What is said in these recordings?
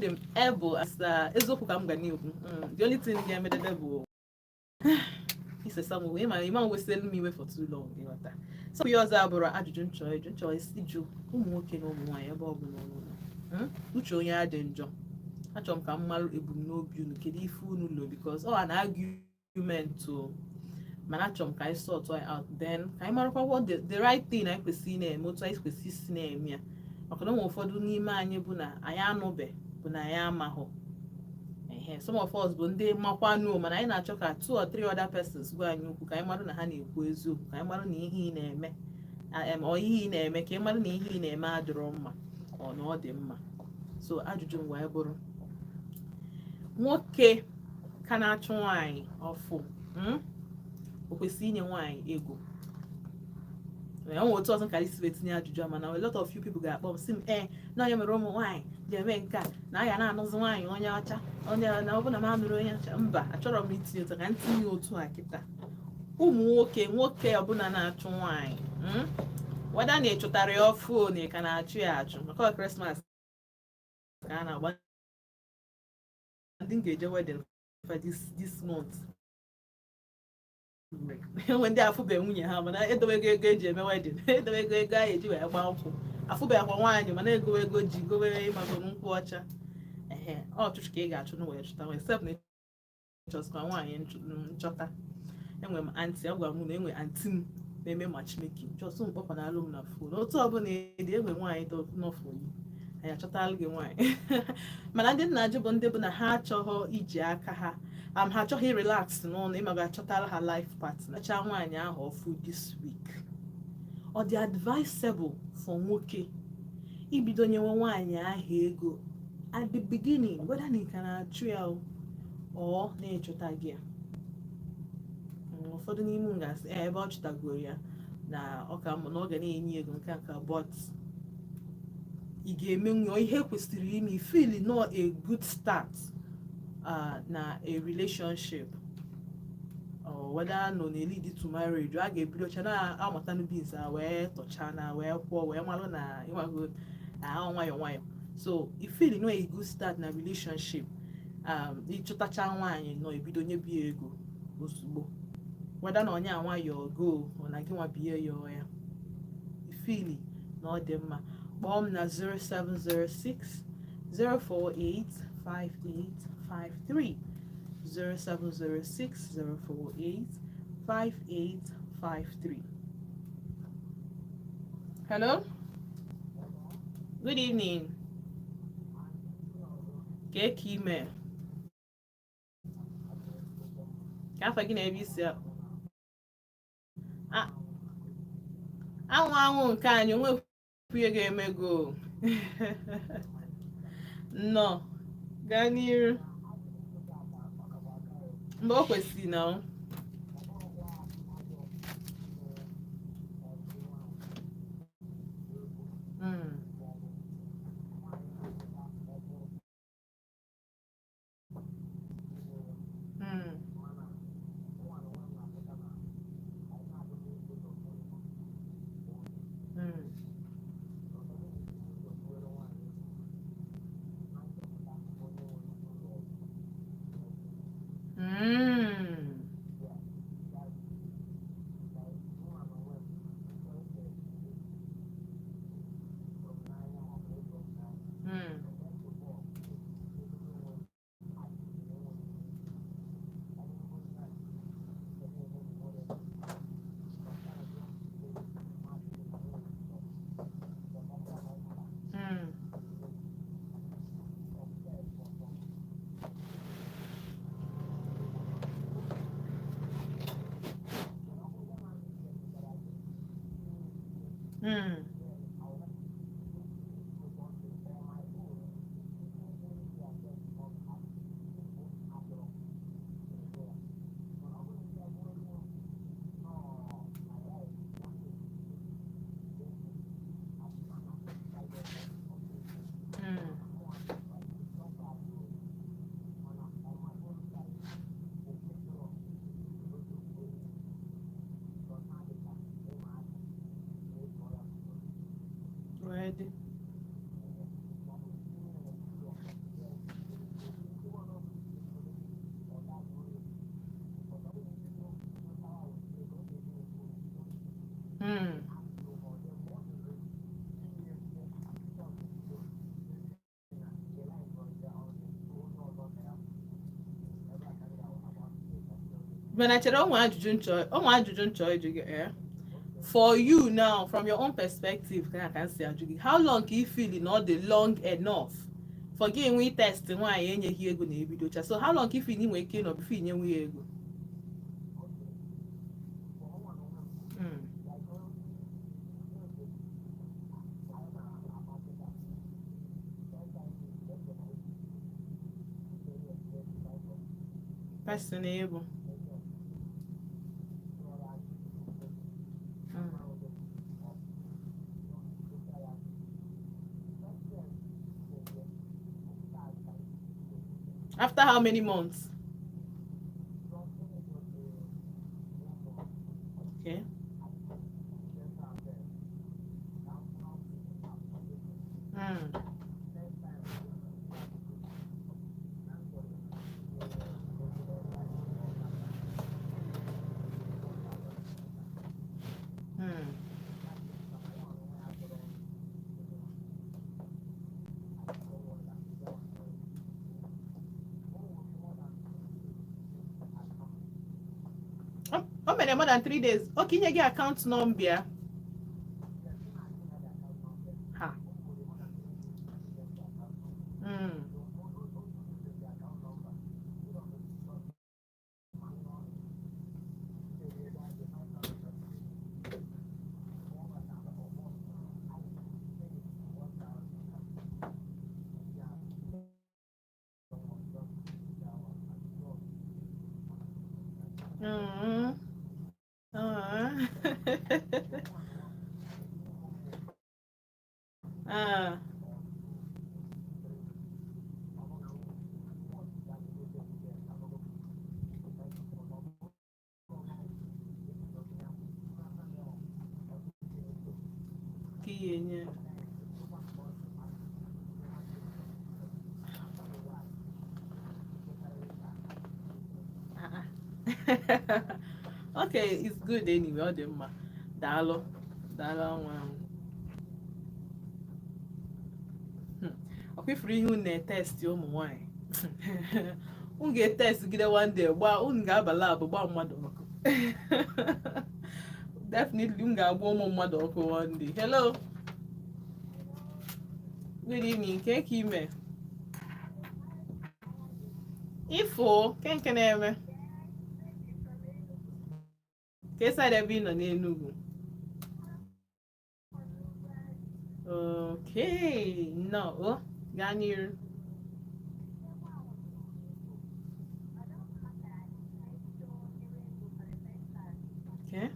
Adị m able as eziokwu ka m ga na-ekwu. The only thing ga-emedebe bụ isesa m ịma ịma wesịrị m iwe for too long, ịghọta. So ihe ọzọ abụrụ ajụjụ m chọrọ ịjụ, m chọrọ ịjụ ụmụ nwoke na ụmụ nwaanyị ebe ọ bụla unu nọ. Uche onye adị njọ. Achọrọ m ka m malụ ebumnobi unu, kedu ife unu lo, because ọ an argument o, mana achọrọ m ka anyị sort it out, then ka anyị marakwa what the right thing anyị kwesịrị ị na-eme, otu anyị kwesịrị isi na-eme ya, maka na ụmụ ụfọdụ n'ime anyị bụ na anyị anụbe bụ na anyị amahụ ehe. Some of us bụ ndị makwanụ, mana anyị na-achọ ka two or three other persons gwa anyị okwu, ka anyị marụ na ha na-ekwu eziokwu, ka anyị marụ na ihe ị na-eme ọ ihe ị na-eme, ka ị marụ na ihe ị na-eme adịrọ mma ọ na ọ dị mma. So ajụjụ m wee bụrụ, nwoke ka na-achụ nwaanyị ọfụ, o kwesịrị inye nwaanyị ego? Ee, o nwere otu ọzọ ka isi wee tinye ajụjụ a, mana a lot of you people ga-akpọ m, sị m ee na onye mere ụmụ nwaanyị ji eme nke a na aya na-anụzi nwaanyị onye ọcha, onye na ọ bụ na m anụrụ onye ọcha. Mba, achọrọ m itinye otu ka m tinye otu a kịta. Ụmụ nwoke, nwoke ọbụla na-achụ nwaanyị, weda na ịchụtara ya ọfụ na ị ka na-achụ ya achụ, maka ọ Christmas ka a na-agba ndị m ga-eje wedding for this month. Enwe ndị afụbe nwunye ha, mana edowego ego eji eme wedding, edowego ego a eji wee gbaa nkwụ. Afụbeghịkwa nwaanyị, mana egowe ego ji gowe ịmago nkwụ ọcha. Ehe, ọ chụchụ ka ị ga-achụ na wee chụta nwa, except na ịchọzikwa nwaanyị nchọta. Enwe m aunty, agwa m na enwe aunty m na-eme matchmaking. Just mkpọkwanalụ m na phone, otu ọbụla ịdị, enwe nwaanyị nọ for you, anyị achọtalụ gị nwaanyị. Mana ndị nna ajụ bụ ndị bụ na ha achọghọ iji aka ha, ha achọghị relax n'ụlọ ịmaga achọtara ha life partner, chaa nwaanyị ahụ ọfụ this week. Ọ dị advisable for nwoke ibido nyewe nwaanyị ahụ ego at the beginning, whether na ị ka na-achụ ya o ọ na-echọta gị ya? Ụfọdụ n'ime m ga-asị, "Eh, ebe ọ chụtagoro ya na ọ ka mma na ọ ga na-enye ego nke a nka." But ị ga-emenwu ihe kwesịrị ime, feel no a good start na a relationship or whether nọ na lead to marriage, a ga-ebidocha na-amụta beans a wee tọchaa na wee kwụọ wee malụ na ịnwago ahụ nwayọ nwayọ. So you feel no a good start na relationship, ịchọtacha nwaanyị nọ, ebido nyebi ya ego ozugbo, whether na onye a nwayọọ go ọ na gị nwa bie ya ọ ya ifili na ọ dị mma. Kpọọ m na 0706 048 5853, 0706 048 5853. Hello, good evening. Kee ka ime ka afọ gị na ebe isi anwụ anwụ nke anyị onwekwu ihe ga-emego. Nnọọ, gaa n'iru mgbe o kwesịrị na ọ. Mana chere, onwe ajụjụ nchọ ịjụ gị, eh? For you now, from your own perspective, ka m si ajụ gị, how long ka ị feel na ọ dị long enough for gị enwe test nwaanyị enyeghị ego na ebidocha? So how long ka ị feel na ị nwere ike ịnọ before inyenwe ya ego? Person ịbụ. After how many months? Okay. O mere more than 3 days. Okay, nye gị account number ya. Ha. Ah. Ah. Ka ihe nye. Ah, ah. Okay, it's good anyway. Ọ dị mma. Daalụ. Daalụ, nwa m. Ọkwa ifuru ihe unu na-etest ụmụ nwanyị. Unu ga-etest gide one day, gbaa, unu ga-aba lab gbaa mmadụ ọkụ. Definitely unu ga-agba ụmụ mmadụ ọkụ one day. Hello. Good evening. Ke ka ime? Ifo, ke nke na-eme? Ka side ebe ị nọ n'Enugu? Okay, no, gaa n'iru. Okay.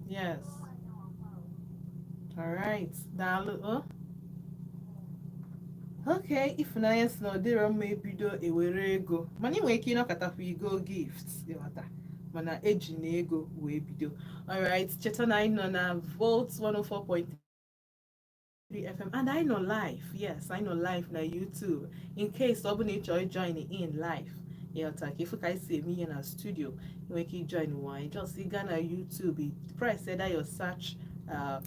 Yes. All right. Daalụ. Oh. Okay, Ifunanya si na ọ dịrọ mma ebido ewere ego, mana ị nwere ike ịnọkọtakwa igo gift, ịghọta, mana eji na ego wee bido. Alright, cheta na anyị nọ na Volt 104.3 FM and anyị nọ live. Yes, anyị nọ live na YouTube. In case ọ bụ na ị chọrọ join in live, ịghọta, ka ifu ka anyị si eme ihe na studio, ị nwere ike join nwanyị. Just ị gaa na YouTube, press either your search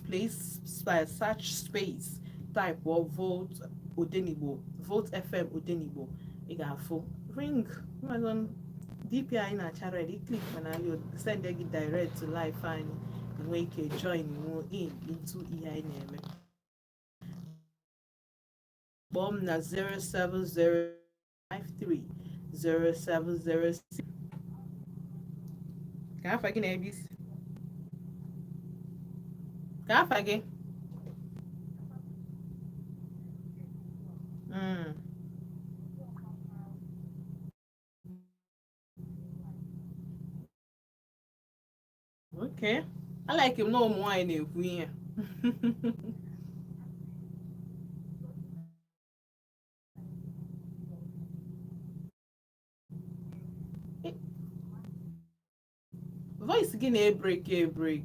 place, search space, type or Volt Odenigbo, Volt FM Odenigbo, ị ga-afụ ring Amazon DP anyị na-acha red. Click mana anyị send gị direct to live anyị, nwee ike join nwo in into ihe anyị na-eme. Kpọọ m na 07053 0706. Ka afa gị na ebe isi, ka afa gị. Okay, I like m na ụmụ nwaanyị na-ekwu ihe. Voice gị na-ebreak ebreak.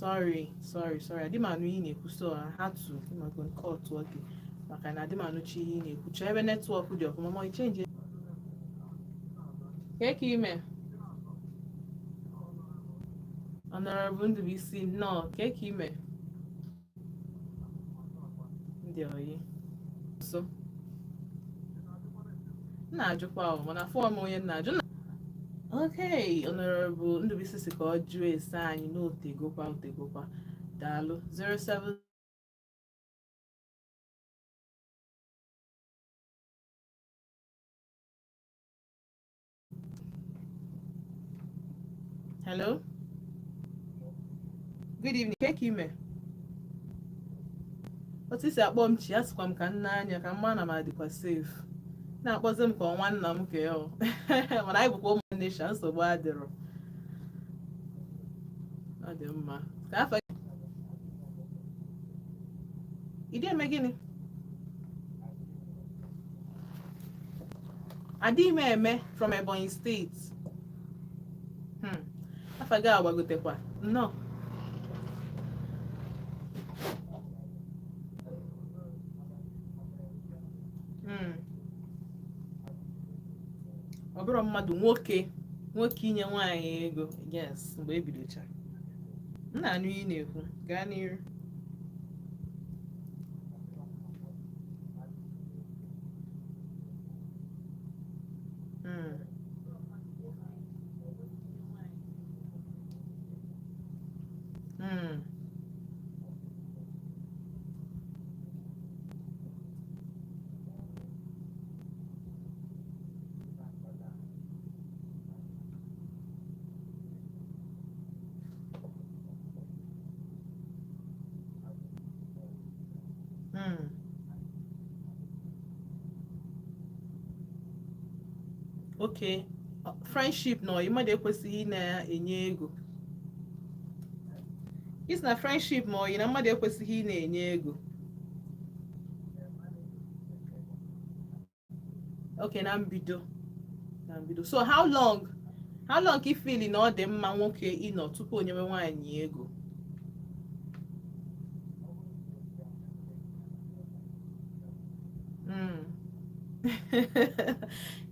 Sorry, sorry, sorry, adị m anụ ihe ị na-ekwu, so I had to ịmago nke otu oge maka na adị m anụchi ihe ị na-ekwu. Chọọ ebe network dị ọfụma ma ị change. Kee ka ime, Honorable Ndubuisi? Nnọọ, kee ka ime, ndị oyi? So m na-ajụkwa ahụ, mana afọ m onye m na-ajụ. Okay, Honorable Ndubuisi si ka ọ jụọ ese anyị n'otegokwa otegokwa. Daalụ. 07. Hello, good evening. Kee ka ime? Otu i si akpọ m chi, asịkwa m ka m na-anya ka mma na m adịkwa safe, na-akpọzi m ka ọnwa nna m ka ọ mana anyị bụkwa ụmụnne sha, nsogbu adịrọ. Ọ dị mma ka afọ ịdị eme gịnị? Adịghị m eme from Ebonyi State. Afa gị agbagotekwa. Nnọọ. Ọ bụrụ mmadụ nwoke nwoke inye nwaanyị ego, yes, mgbe e bidocha. M na-anụ ihe ị na-ekwu, gaa n'iru. Okay, friendship na ọyị mmadụ ekwesịghị ị na-enye ego. Ị sị na friendship ma ọyị na mmadụ ekwesịghị ị na-enye ego. Okay, na mbido, na mbido. So how long ka ị feel na ọ dị mma nwoke ịnọ tupu o nyewe nwaanyị ego?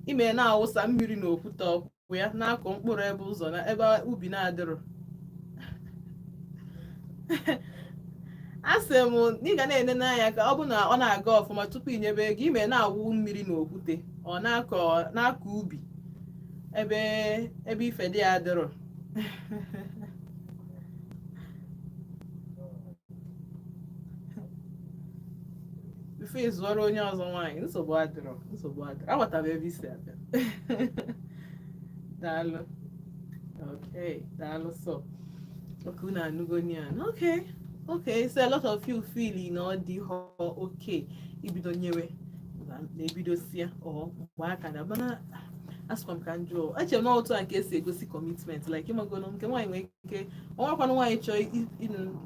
Ime na-awụsa mmiri n'okwute ọkwụ ya na-akụ mkpụrụ ebe ụzọ na ebe ubi na-adịrọ. A sị m na ị ga na-ene n'anya ka ọ bụ na ọ na-aga ọfụma tupu i nyebe ego. Ime na-awụ mmiri n'okwute, ọ na-akọ na-akọ ubi ebe ebe ife dị ya adịrọ. Ife ịzụọrọ onye ọzọ nwaanyị, nsogbu adịrọ, nsogbu adịrọ. Aghọtara ebe i si abịa. Daalụ. Okay, daalụ. So okay, unu anụgo ya. Okay, so a lot of you feel na ọ dị họ okay ibido nyewe na-ebidosia ọ mgbe aka na mana asịkwa m ka m jụọ. Eche m na otu a nke esi egosi commitment, like ịmagono nke nwaanyị nwere ike ọ nwekwanụ nwaanyị chọọ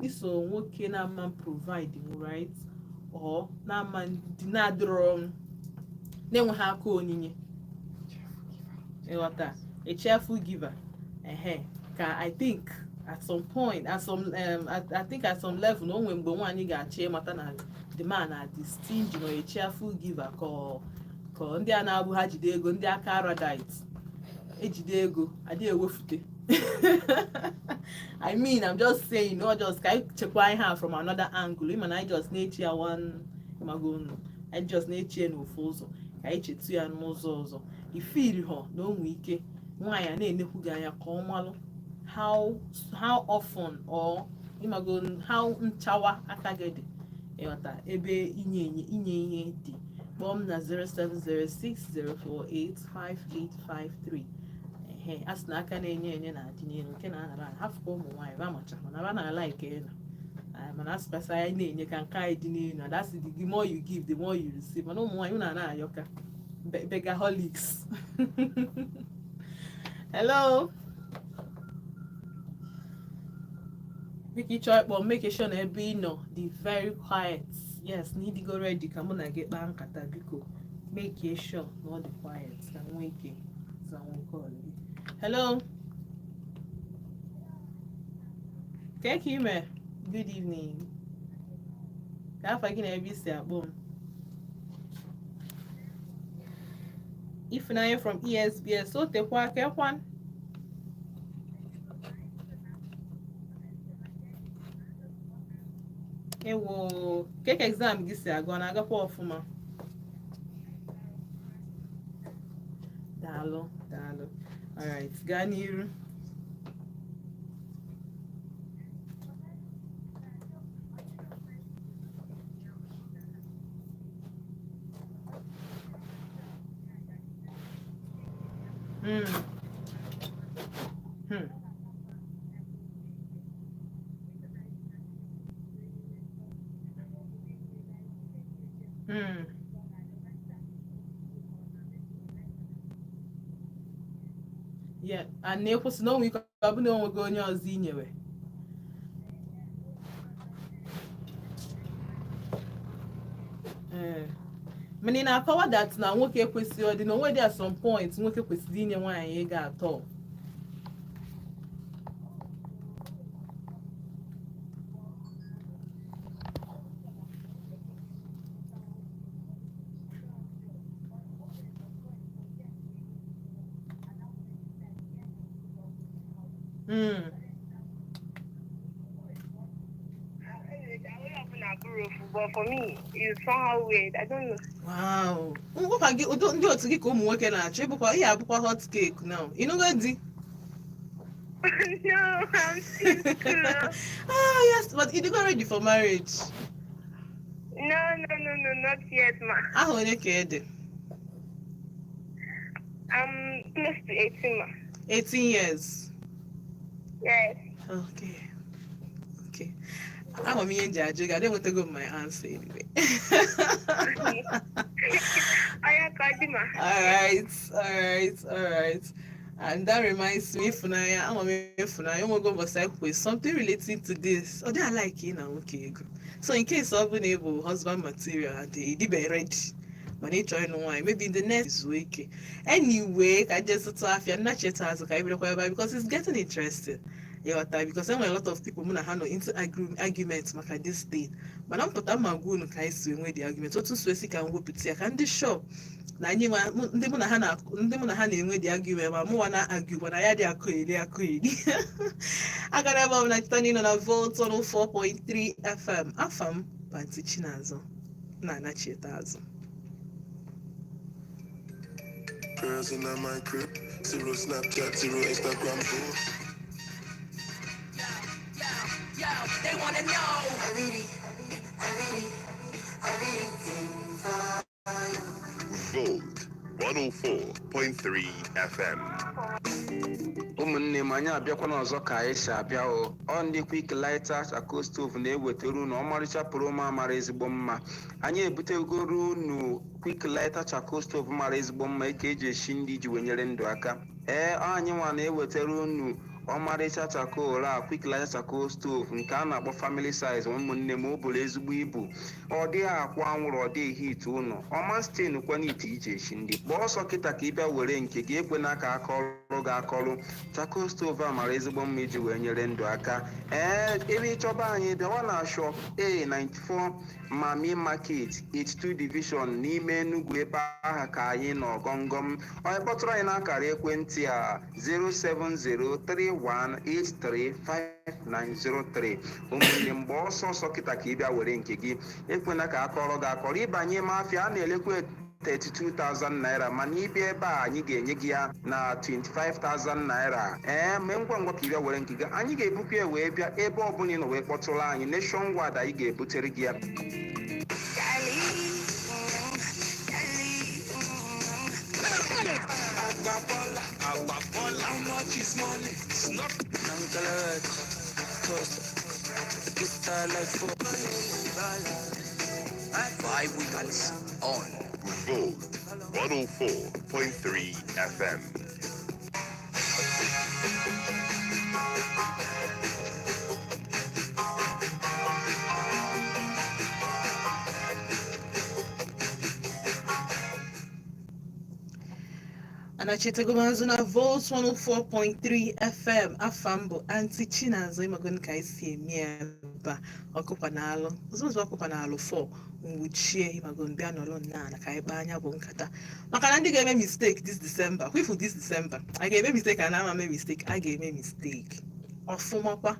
iso nwoke na-ama provide, right, or na-ama ndị na-adịrọ na-enweghị aka onyinye, ịghọta, a cheerful giver. Ehe, ka I think at some point, at some I think at some level na o nwere mgbe nwaanyị ga-achọ ịmata na the man na-adị stingy na a cheerful giver, ka ọ ndị a na-abụ ha jide ego, ndị aka aradite ejide ego adị ewefute. I mean, I'm just saying, not just ka anyị chekwa ihe a from another angle. Ịma na anyị just na-eche ya one, ịmago unu, anyị just na-eche ya n'ofu ụzọ, ka anyị chetu ya n'ụzọ ọzọ. I feel họ na o nwee ike nwaanyị a na-enekwu gị anya ka ọ malụ how often or ịmago how nchawa aka gị dị, ịghọta, ebe inye inye ihe dị. Kpọọ m na 07060485853. Ehe, a sị na aka na-enye enye na-adị n'elu, nke na-anara ana hafụkwa ụmụ nwaanyị ba macha mana ba na-ala ike na Ah, mana asịkwasị anyị na-enye ka nke anyị dị n'elu, and that's the more you give, the more you receive. Mana ụmụ nwaanyị, unu a na-ayọka. Begaholics. Hello, biko, ịchọ ịkpọ, make sure na ebe ị nọ dị very quiet. Yes, na ịdịgo ready ka mụ na gị kpaa nkata. Biko, make sure na ọ dị quiet ka m nwee ike zanwe call gị. Hello, ka ime? Good evening. Ka afa gị na ebe i si akpọ m? Ifunanya from ESBS. O tekwa kekwan. Ewo, keke exam gị si aga? Ọ na-agakwa ọfụma? Daalụ, daalụ. Alright, gaa n'iru. Yeah, and na-ekwụsị na onwe ike ọ bụ na onweghị onye ọzọ inyewe. Ee, mana ị na-akọwa that na nwoke ekwesịghị, ọ dị na onwe dị at some point nwoke kwesịrị inye nwaanyị ego atọ? But for me, it's somehow weird. I don't know. Wow. Ngwakwa gị ụdị ndị otu gị ka ụmụ nwoke na-achọ ịbụkwa ihe abụkwa hot cake now. Ịnụgo di? No, I'm still single. Ah, yes, but you got ready for marriage? No, not yet, ma. Aha onye ka ị dị? I'm close to 18, ma. 18 years. Yes. Okay. Ama m ihe m ji ajụ gị, adị enwetago m my answer anyway. Aya Kadima. All right. And that reminds me, Ifunanya, ama m Ifunanya, onwego mbọsị anyị kwukwe something relating to this. Ọ dị like ị na nwoke ego. So in case ọ bụ na ị bụ husband material and ị dịbe ready, mana ị chọrọ ịnụ nwaanyị, maybe in the next zuo ike. Anyway, ka je zụta afịa, nna cheta azụ ka anyị bidokwa ebe a because it's getting interesting. Ịghọta, because enwere a lot of people mụ na ha nọ into argument maka this thing. Mana mpụta mma gwa unu ka anyị si enwe the argument. Otu si esi ka m wepụta ya ka ndị sure na anyị nwa ndị mụ na ha na ndị mụ na ha na-enwe the argument, ma mụnwa na argue, mana ya dị akụ eri akụ eri agara ebe ọ bụla. Cheta na ịnọ na Volt 104.3 FM. Afa m Panti Chinazụ na-anachieta azụ. Girls in my crib, zero Snapchat, zero Instagram. They wanna know. Volt 104.3 FM. Ụmụnne m, anyị abịakwana ọzọ ka anyị si abịa o. Ọ ndị Quick Lighter Charcoal Stove na-ewetara unu ọmarịcha promo mara ezigbo mma. Anyị ebutegoro unu Quick Lighter Charcoal Stove mara ezigbo mma eke eji esi ndị iji wee nyere ndụ aka. Ee, anyị nwa na-ewetara unu ọmarịcha charcoal a, Quick Lighter Charcoal Stove nke a na-akpọ family size. Ụmụnne m, o buru ezigbo ibu, ọ dịghị akwụ anwụrụ, ọ dịghị hit ụlọ ọma stain kwana ite iji esi ndị. Gbaa ọsọ kịta ka ị bịa were nke gị. Ekwe n'aka akọrụ gị akọrụ. Charcoal stove a mara ezigbo mma iji wee nyere ndụ aka. Ee, ebe ịchọba anyị, bịawa na shop A94, Mami Market, 82 Division n'ime Enugu. Ebe ahụ ka anyị nọ gọngọm. Onye kpọtụrụ anyị n'akara ekwentị a, 07031835903. Ụmụnne m, gbaa ọsọ ọsọ kịta ka ị bịa were nke gị. Ekwena ka akọrọ gị akọrọ. Ịbanye mafia, a na-elekwa 32,000 naira, mana ịbịa ebe a, anyị ga-enye gị ya na 25,000 naira. Ee, mee ngwa ngwa ka ị bịa were nke gị. Anyị ga-ebukwa ya wee bịa ebe ọbụla ị nọ wee kpọtụrụ anyị. Nationwide, anyị ga-ebutere gị ya. Dali, dali. How much is money? It's not. Style like four. Vibe with us on Volt 104.3 FM. Anachetago na Volt 104.3 FM. Afa m bụ Aunty Chinazụ. Ịmago ka anyị si eme ebe a, ọkụkwa na-alụ ọzọ ọkụkwa na-alụ 4 nwuchie. Ịmago bịa nọrọ nnọọ ka anyị kpaa anya bụ nkata maka na ndị ga-eme mistake this December. Kwifu this December a ga-eme mistake, a na-ama eme mistake, a ga-eme mistake ọfụmakwa,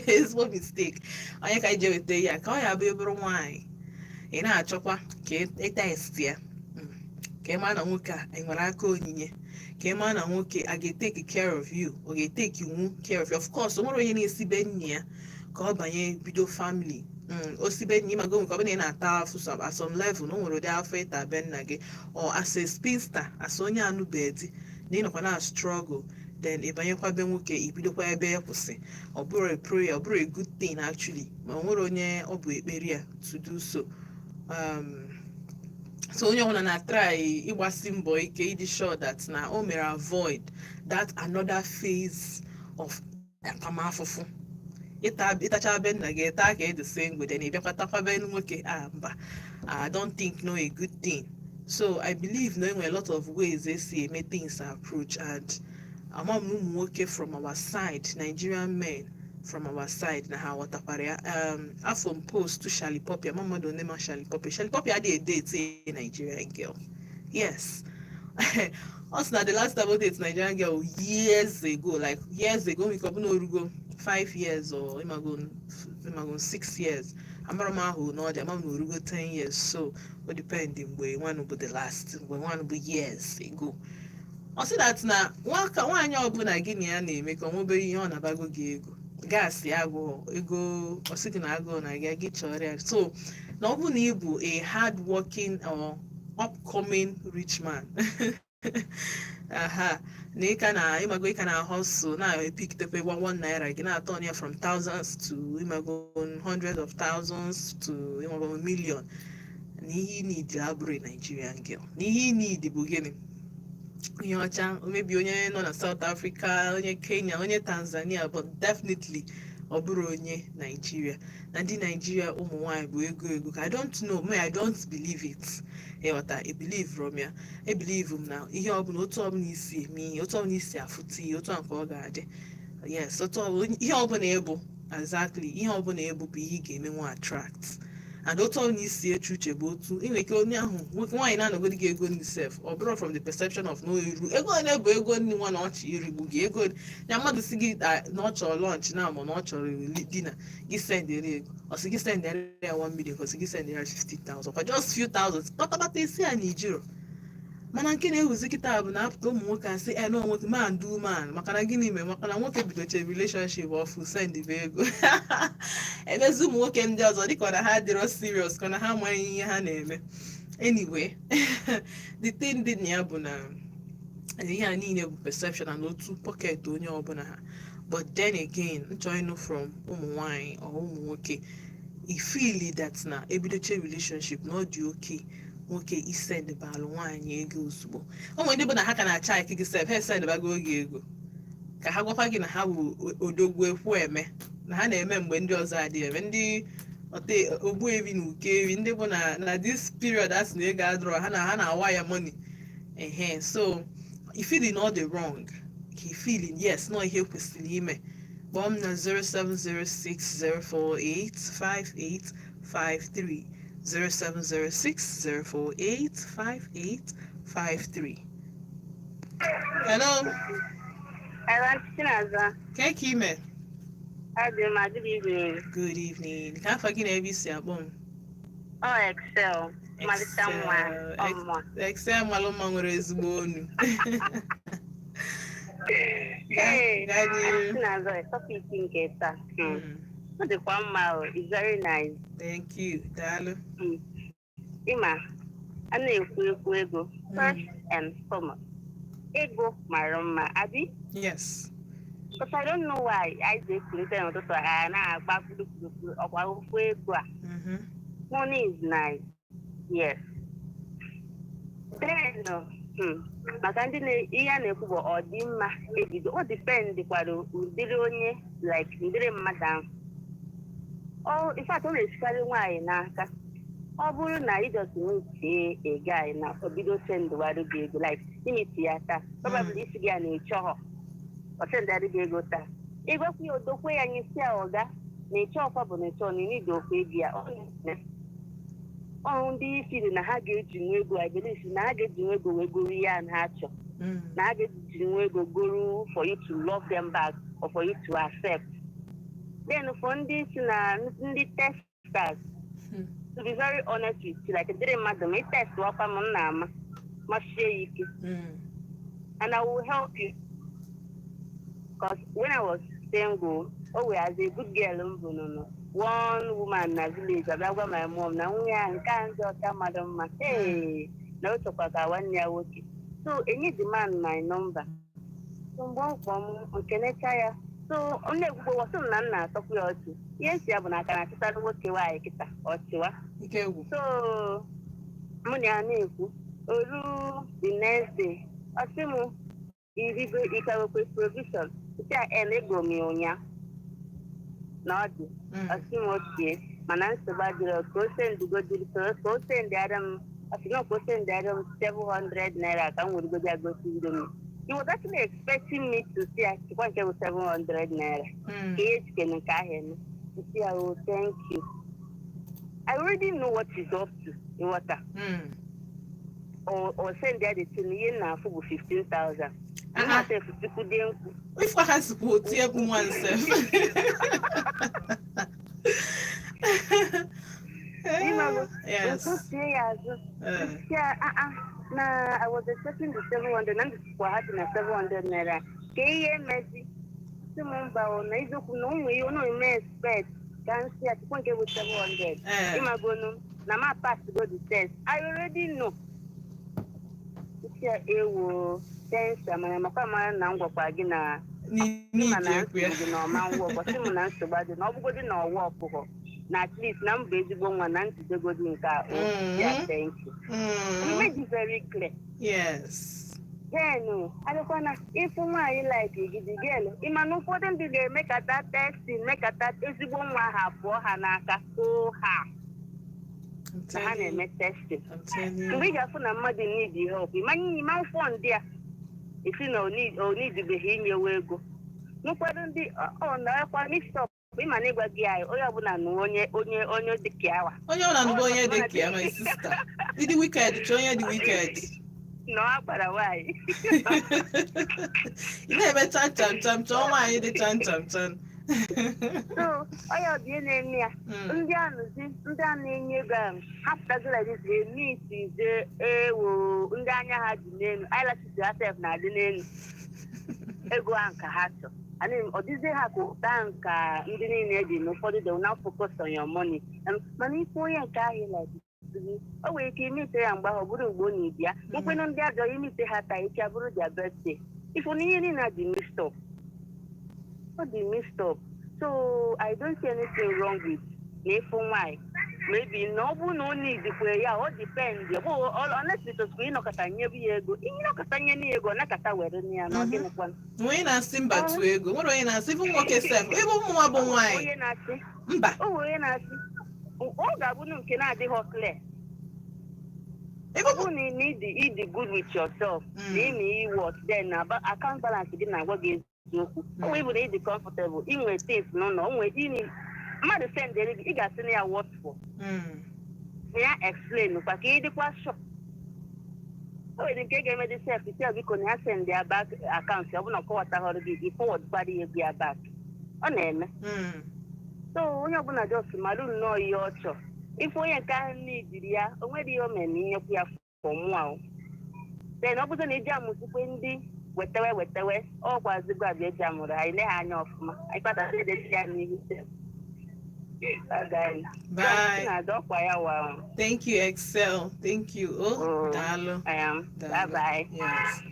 ezigbo mistake. Onye ka anyị ji eweta ya ka ọ ya bụ ebụrụ nwaanyị ị na-achọkwa ka ị test ya, ka ị mara na nwoke a enwere aka onyinye, ka ị mara na nwoke a ga-etake care of you, ọ ga-etake nwu care of you. Of course, o nwere onye na-esi be nne ya ka ọ banye bido family. O sibe nne, ịmago nke ọ bụla ị na-ata afụ at some level na o nwere ụdị afọ ịta be nna gị, or as a spinster, as onye anụbeghị di na ịnọkwa na struggle, then ị banyekwa be nwoke, ibidokwa ebe ya kwụsị. Ọ bụrụ a prayer, ọ bụrụ a good thing actually, ma o nwere onye ọ bụ ekpere ya to do so. So onye ọbụla na-try ịgbasi mbọ ike ịdị sure that na o mere avoid that another phase of atamafụfụ. Ịta ịtacha be nna gị, ịta ka ịdị single, then ị bịakwa takwa be nwoke, ah, mba, I don't think no a good thing. So I believe na enwere a lot of ways esi eme things approach, and ama m na ụmụ nwoke from our side, Nigerian men from our side, na ha ghọtakwara ya. Afọ m post to Shallipopi, ama mmadụ one ma Shallipopi. Shallipopi adịghị date a Nigerian girl. Yes, ọ sị na the last time o date Nigerian girl, years ago, like years ago, nwere ike ọ bụ na orugo 5 years or ịmago 6 years. Amara m ahụ na ọ dị, ama m na orugo 10 years. So o depend mgbe nwanụ bụ the last, mgbe nwanụ bụ years ago. Ọ sị that na nwaka nwaanyị ọbụla gị na ya na-eme ka ọ nwebe ihe ọ na-abago gị ego, gaasị agụụ ego, ọ sị gị na agụụ na gị gị chọrọ ya. So na ọ bụ na ị bụ a hard working or upcoming rich man, aha, na ị ka na ịmago ị ka na hustle na-epiktekwe 1 1 naira gị na-atọ ya from thousands to ịmago hundreds of thousands to ịmago million, na ihe ị need abụrụ a Nigerian girl, na ihe ị need bụ gịnị? Onye ọcha, maybe onye nọ na South Africa, onye Kenya, onye Tanzania, but definitely ọ bụrụ onye Nigeria. Na ndị Nigeria ụmụ nwanyị bụ ego ego. I don't know me, I don't believe it. Ịghọta, I believe from ya, I believe m na ihe ọbụla, otu ọbụla isi eme ihe, otu ọbụla isi afụta ihe, otu a nke ọ ga-adị. Yes, otu ọbụla ihe ọbụla ịbụ, exactly, ihe ọbụla ịbụ bụ ihe ị ga-emenwu attract, and otu ọbụla isi eche uche bụ otu ị nwere ike onye ahụ nwoke nwaanyị na-anọgodi gị ego nri sef. Ọ bụrụ from the perception of no eru ego ole bụ ego nri nwa na ọchị irigbu gị ego ya, mmadụ si gị na ọ chọrọ lunch na ma na ọ chọrọ dinner, gị sendere ego, ọ sị gị sendere ya 1 million, ọ sị gị sendere ya 50,000 kwa just few thousands, kpatakpata isi ya na ijiro. Mana nke na-ewuzi kịta bụ na apụta ụmụ nwoke asị e na nwoke man do man. Maka na gịnị mere? Maka na nwoke bidoche relationship ọfụ sendbe ego, emezi ụmụ nwoke ndị ọzọ dịka ọ na ha adịrọ serious, ka na ha amaghị ihe ha na-eme. Anyway, the thing dị na ya bụ na ihe a niile bụ perception and otu pocket onye ọbụla ha. But then again, m chọrọ ịnụ from ụmụ nwanyị or ụmụ nwoke, I feel that na ebidoche relationship na ọ dị oke nwoke isend balụ nwaanyị ego ozugbo? O nwere ndị bụ na ha ka na-acha ike gị sef, ha esendbago oge ego ka ha gwakwa gị na ha bụ odogwu ekwu eme, na ha na-eme mgbe ndị ọzọ adịghị eme, ndị ọte ogbuebi na ukewi, ndị bụ na this period a sị na ego adịrọ ha na ha na-awa ya money ehe. So I feel na ọ dị wrong, ka I feel yes na ihe kwesịrị ime? Kpọọ m na 07060485853, 07060485853. Hello. Hello, Chinaza. Ka ka ime? Adị m, good evening. Good evening. Ka afọ gị na ebe isi akpọ m? Ọ Excel. Malite nwa. Ọmụma. Excel malụ mma, nwere ezigbo onu. Hey, Gaa n'ihu. Chinaza, topic nke taa. Ọ dịkwa mma o. It's very nice. Thank you. Daalụ. Ịma, a na-ekwu ekwu ego. First and foremost, ego mara mma, abi? Yes. Because I don't know why anyị ji ekulite n'ụtụtụ, a na-agba kpurukpuru ọkwa ofu ego a. Money is nice, yes. Then maka ndị na ihe a na-ekwu bụ ọ dị mma ebido, ọ depend kwara ụdịrị onye, like ụdịrị mmadụ ahụ. Ọ in fact, ọ na-esikarị nwaanyị n'aka. Ọ bụrụ na ị just meet a guy na o bido sendụwarụ gị ego, like imeet ya taa, probably isi gị ya na-echọghọ, ọ sendịarị gị ego taa, ịgwakwa ya, odokwe ya nyesi ya, ọga na ịchọ ọkwa bụ na ịchọ na ịnidi okwu ego ya. Ọ na ọ ndị isi dị na ha ga-eji nwa ego, I believe na ha ga-eji nwa ego wee goro ihe a na ha chọ, na ha ga-eji nwa ego goro for you to love them back or for you to accept. Then for ndị si na ndị testers, to be very honest with you, like dịrị mmadụ ma ị test ọkwa m, m na-ama masie ya ike, and I will help you, because when I was single, oh, as a good girl m bụ nọ one woman na village abịa gwa my mom na nwunye ya nke a ndị ọcha mmadụ mma, hey, na o chọkwa ka nwanne ya nwoke, so enye the man my number. So mgbe ọ kpọọ m, nkenecha ya, so m na-ekwukwo wọsị m na m na-atọkwu ya ọchị. Ihe nsị ya bụ na aka na-achịtara nwoke nwaanyị kịta ọchịwa. Ike egwu. So mụ na ya na-ekwu oru, the next day ọ sị m, "Irigo ikawekwe provision?" Sị ya en ego m ya ụnya na ọ dị. Ọ sị m okie, mana nsogbu adịrọ, ka o sendigodiri, ka o sendịara m. Ọ sị na ka o sendịara m 700 naira ka m werugodi ya gosi Indomie. He was actually expecting me to see ya chịkwa nke bụ 700 naira ka ihe ejikere nke ahụ eme. Nsị ya, "Oh, thank you." I already know what he's up to, ịghọta? Or send ya the thing, ihe m na-afụ bụ 15,000. Ah, ah. Mmata efutukwude nkwu. Ifụkwa ha sikwa otu egwu nwa nsef. Ịmago? Yes. Nsusie ya azụ. Eh. Ya, ah ah, na I was expecting the 700, na ndịkwa ha dị na 700 naira ka ihe mezi. Sị m mba o, na eziokwu na ụmụ ihe ụnụ eme expect ka nsị ya chukwu nke bụ 700. Eh. Ịmagonu na ma pass go the test. I already know. Nsị ya, ewo, thanks, amara makwa mara na m gwakwa gị na ịma N'iji na ekwu ya. nsogbu gị na ọma ngwa ụbọchị m na nsogbu adị na ọ bụgodị na ọwa ọkụkọ na at least na m bụ ezigbo nwa na ntụdegodi nke a o. Ya, thank you. We made it very clear. Then adịkwana ịfụ nwaanyị like gidi girl, ịma na ụfọdụ ndị ga-emekata testing, mekata ezigbo nwa ha pụọ ha n'aka koo ha I'm na ha telling you. na-eme testing. I'm telling you. Mgbe ị ga-afụ na mmadụ need help, ịmanye ịma mfọ ndị a esi na o nidibeghị inyewe ego n'ụfọdụ ndị ọ na-ekwa mix up. Ịma na ịgwa gị anyị, onye ọbụla na onye dị ka awa. Onye ọ na-anụbụ onye dị ka ya, my sister. Ịdị wicked, chọọ onye dị wicked. Na ọ gbara nwaanyị. Ị na-eme chan chan chan, chọọ nwaanyị dị chan chan chan. So onye ọ dị ihe na-eme ya. Ndị anụzi ndị a na-enye ego ahụ ha pụtazi like this, eme itize ewo, ndị anya ha dị n'elu, eyelashes ha sef na-adị n'elu ego ahụ ka ha chọ. Ọ dịzie ha ka ụta nka ndị niile dị n'ụfọdụ, they will now focus on your money. Mana ife onye nke ahụ like gị, o nwere ike imete ya mgbe ahụ, ọ bụrụ mgbe ọ na-ebi ya nkwenụ. Ndị ajọ imete ha taa, echi abụrụ their birthday. Ifu na ihe niile dị mixed up, ọ dị mixed up. So I don't see anything wrong with na ịfụ nwaanyị, maybe na ọ bụrụ na ọ nidikwe ya, ọ depend ọ bụ honestly tosikwa ịnọkọta nyebe ya ego, ịnọkọta nye ya ego, ọ nakọta were ya na ọ gịnịkwa? Onye na-asị mba tụọ ego nwere onye na-asị ịbụ nwoke sef, ịbụ ụmụ bụ nwaanyị. Onye na-asị Mba. O nwere onye na-asị ọ ga-abụ nke na-adịghị clear. Ịbụ Ọ bụrụ na ịdị good with yourself, na ị na what, then na account balance gị na-agwa gị eziokwu, o nwere ịbụ na ịdị comfortable, inwe things n'ụlọ, o nwere ịnị mmadụ sendere gị, ị ga-asị na ya what for, na ya explain kwa ka ị dịkwa sure. O nwere nke ga-eme dị sef isi ya biko na ya send ya back account, ọ bụ na ọ kọwataghọrọ gị, ị forward kwara ya ego ya back. Ọ na-eme. So onye ọbụla just malụ nnọọ ihe ọ chọọ. Ife onye nke ahụ n'ijiri ya, o nwere ihe o mere na inyekwu ya fọmụa o. Then ọ bụrụ na eji amụzikwe ndị wetewe wetewe, ọkwa zigbo abịa eji amụrụ ha ile ha anya ọfụma, anyị kpatara edezi ya n'ihu sef. Bye. Bye. Na-ada ọkwa ya wa. Thank you, Excel. Thank you. Oh, Oh. daalụ. I am. Daalụ. Bye bye. Yes.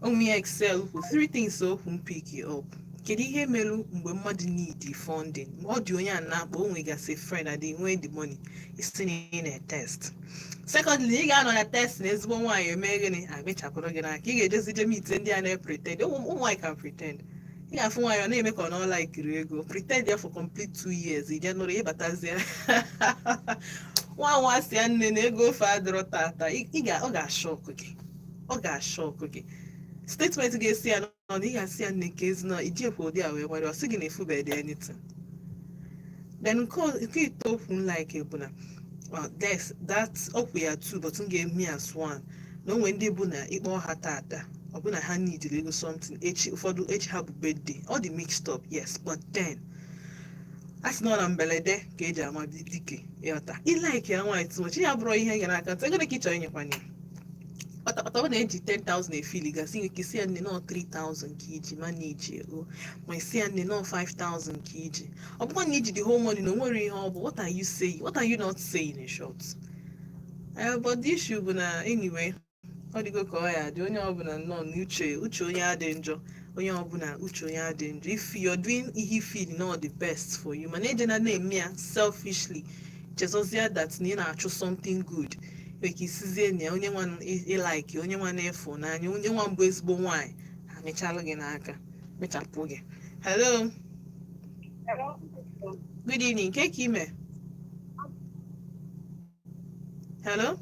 Onwe ya Excel kwu three things okwu m pick up. Kedu ihe merụ mgbe mmadụ need funding? Ọ dị onye a na-akpọ, o nwegasị friend and they nwee the money, isi na ị na-test. Secondly, ị ga-anọ na test na ezigbo nwaanyị eme gịnị? Amịchapụrụ gị n'aka. Ị ga-ejezi je meet ndị a na-pretend. Ụmụ nwaanyị can pretend. Ị ga-afụ nwaanyị, ọ na-eme ka ọ na ọ likiri ego, pretend ya for complete 2 years. Ije nụrụ, ịbatazie, nwa nwa si ya, "Nne, na ego ofe adịrọ tata." Ị ga ọ ga-ashock gị, ọ ga-ashock gị. Statement ga-esi ya n'ọnụ, ị ga-asị ya, "Nne, nke ezi na iji ekwe ụdị a wee nwere?" Ọ sị gị na efubedi anything. Then nke ito okwu m like bụ na, well, there's that okwu ya two, but m ga-eme as one, na onwe ndị bụ na ịkpọ ha tata, ọ bụ na ha need ego something echi, ụfọdụ echi ha bụ birthday, ọ dị mixed up. Yes, but then a sị na ọ na mberede ka eji ama dike. Ịghọta, ịlike ya nwaanyị too much, ya bụrụ ihe ga n'aka ntị, ego ka ị chọrọ inyekwanye ya kpatakpata, ọ na-eji 10,000 efili gasị nwere ike isi ya, "Nne, nọ 3000 ka iji manage ego," ma isi ya, "Nne, nọ 5000 ka iji." Ọ bụkwa na iji the whole money na o nwere ihe ọ bụ. What are you saying? What are you not saying, in short? But the issue bụ na, anyway, ọ dịgo ka ọ ya dị. Onye ọbụla nnọọ n'uche uche onye adị njọ, onye ọbụla uche onye adị njọ. If you're doing ihe feel not the best for you, mana ejena na-eme ya selfishly, chezozie that na ị na-achụ something good. Nwere ike isizie na ya onye nwa ịlike, onye nwa na-efu n'anya, onye nwa mbụ, ezigbo nwaanyị amịchalụ gị n'aka, mechapụ gị. Hello, good evening. Ke ka ime? Hello,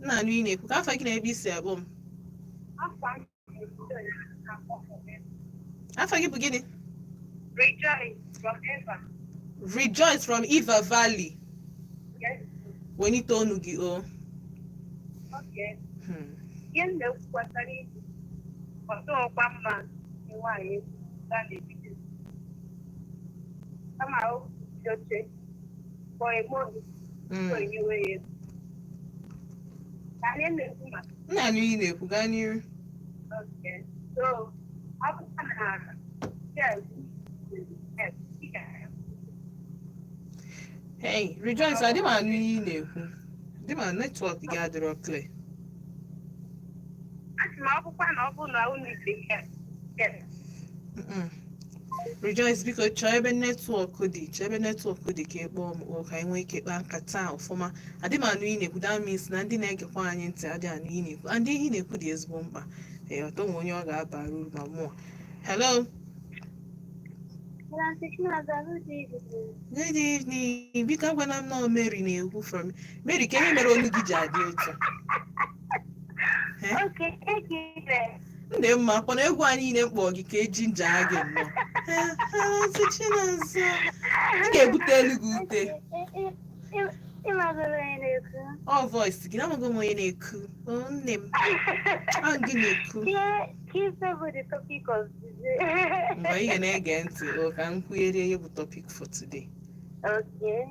nna, anụ ị na-ekwu ka afọ gị na ebe isi abụọ m. Afọ gị bụ gịnị? Rejoice from Eva. Rejoice from Eva Valley. Yes. Wenite ọnụ gị o. Okay. Ihe m na-ekwu gbasara ibu, ọ dịghịkwa mma nwaanyị ga na-ebido, kama o bido che for a month before enyewe ya ego. Ka anyị na-ekwu maka Nna, anụ ị na-ekwu, gaa n'iru. Okay. So, ọ bụkwa na yes, yes, ị ga- Hey, Rejoice, adị m anụ ihe ị na-ekwu. Dị ma network gị adịrọ clear. Asị m, ọ bụkwa na ọ bụrụ na unu dị yes. Rejoice, biko chọọ ebe network dị, chọọ ebe network dị ka ị kpọọ m o, ka anyị nwee ike kpaa nkata a ọfụma. Adị m anụ ị na-ekwu. That means na ndị na-egekwa anyị ntị adị anụ ị na-ekwu, and ihe ị na-ekwu dị ezigbo mkpa. Ee, ọtọ nwe onye ọ ga-abara uru ma mụọ. Hello. Good evening. Biko agwana m na Mary na-ekwu from Mary. Ka ihe mere olu gị ji adị otu a? Eh? Okay, thank you. Ndị mma kpọrọ egwu anyị niile mkpọ gị ka eji nja gị nnọọ. Eh, eh, Chinazụ, ị ga-ebute elu gị ute. Ịmagoro onye na-ekwu? Ọ voice gị na amaghị m onye na-eku. O nne m, ọ gị na-eku. Ife bụ the topic of today? Mgbe ị ga na-ege ntị o, ka m kwugherie ihe bụ topic for today. Okay,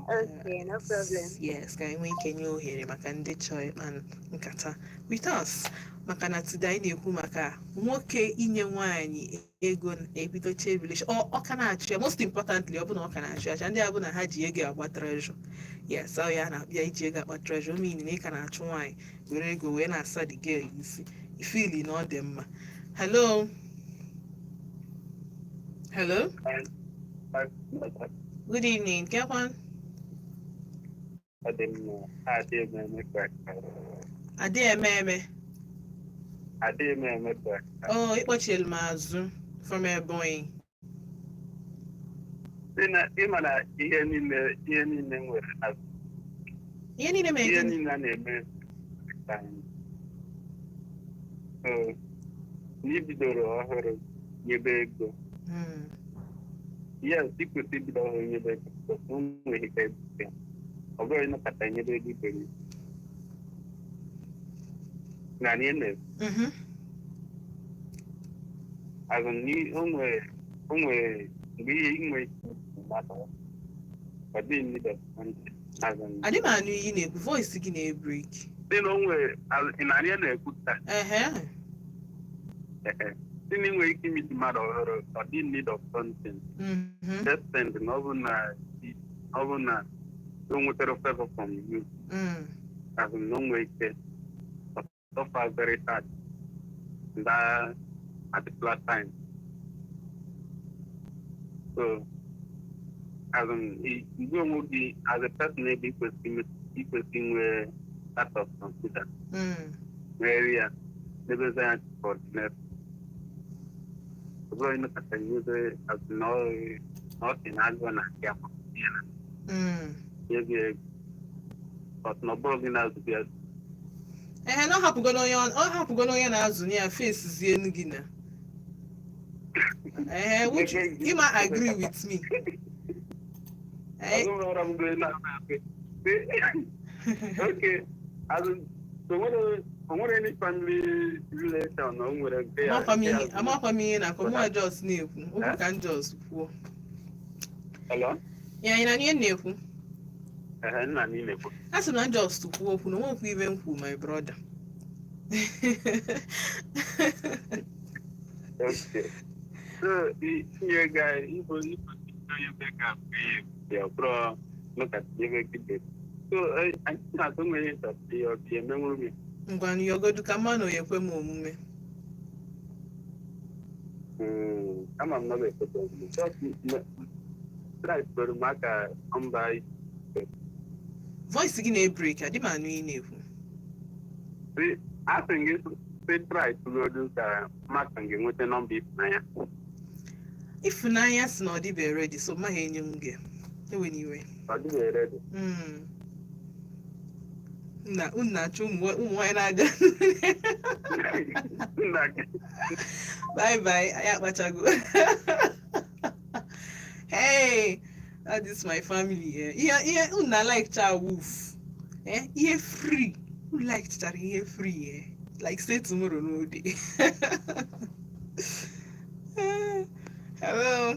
no problem. Yes, ka anyị nwee ike nye ohere maka ndị chọọ ịkpa nkata with us, maka na today anyị na-ekwu maka nwoke inye nwaanyị ego ebidoche relation, ọ ka na-achụ ya. Most importantly, ọ bụ na ọ ka na-achụ acha ndị a bụ na ha ji ego agba treasure. Yes, ọ ya na-abịa iji ego akpa treasure, o mean na ị ka na-achụ nwaanyị, were ego wee na-asa the girl isi, ifili na ọ dị mma. Hello, hello, good evening. Kekwan? Ọ dị mma, adịghị m eme ka Adị eme eme. Adịghị m eme ka Oh, ịkpọchielu m azụ from Ebonyi. Ịma na ihe niile nwere azụ. Ihe niile mere Ihe gịnị? niile a na-eme ka anyị. So, na ibidoro ọhụrụ nyebe ego. Yes, ị kwesịrị ibido ọhụrụ nyebe ego because o nweghị ike ebute ya. Ọ bụrụ ịnọkọta nyebe ego iberi na ihe na azụ o nwere mgbe ihe inwe mmadụ ọ dịghị need of something. Azụ Adị m anụ ihe ị na-ekwu, voice gị na-ebreak. Dị na o nwere ị na ihe na-ekwu taa. Ehe. Ehe. Dị na ị nwere ike imeet mmadụ ọhụrụ, ọ dị need of something. Just send na ọ bụ na o nwetara favor from you, azụ na o nwere ike. Suffer very hard in that particular time. So, as in, you onwe gị as a person ebe ikwesị inwe that of consider nwere ya debezi ya for the next. Ọ bụrụ ịnụkọta nyebe as in ọ sị na agụụ na ya ya na nye gị ego. But na ọ bụrụ gị na-azụ ya. Ehe, na ọ hapụgono onye na-azụ ya face zie gị na ehe, which you ma agree with me. Eh. Okay. As in, so o nwere any family relation o nwere nke ya? Amakwa m ihe na-akọ mụ, just na-ekwu okwu ka m just kwuo. Hello? Ya anyị na ihe m na-ekwu. Ehe, nna m, ị na-ekwu. A sị m na just kwuo okwu na onwekwu ibe m kwu, my brother. Okay. So, itinye ego anyị, ibo onye be ka ya bụrụ look at ebe gị dị. So, anyị na-atụ nwere ịchọpụta ihe ọ ga-emenwuru m. Ngwanụ, yogodu ka mma na oyekwe m omume. Ama m na ọ ga-ekweta omume. Just try kwere m aka mba. Voice gị na-ebreak, adị m anụ ị na-ekwu. Asị m gị sị try tụgodu ka maka m ga-enweta nọmba Ịfụnanya. Ịfụnanya si na ọ dịbe ready, so maghị enye m gị, ewe n'iwe. Ọ dịghị ready. Nna unu na-achọ ụmụ nwaanyị na-abịa. Nna gị. Bye bye, anyị akpachago. Hey, that is my family. Eh. Ihe unu na like cha wolf, eh, ihe free, unu like chara ihe free, eh, like say tomorrow no dey. Hello.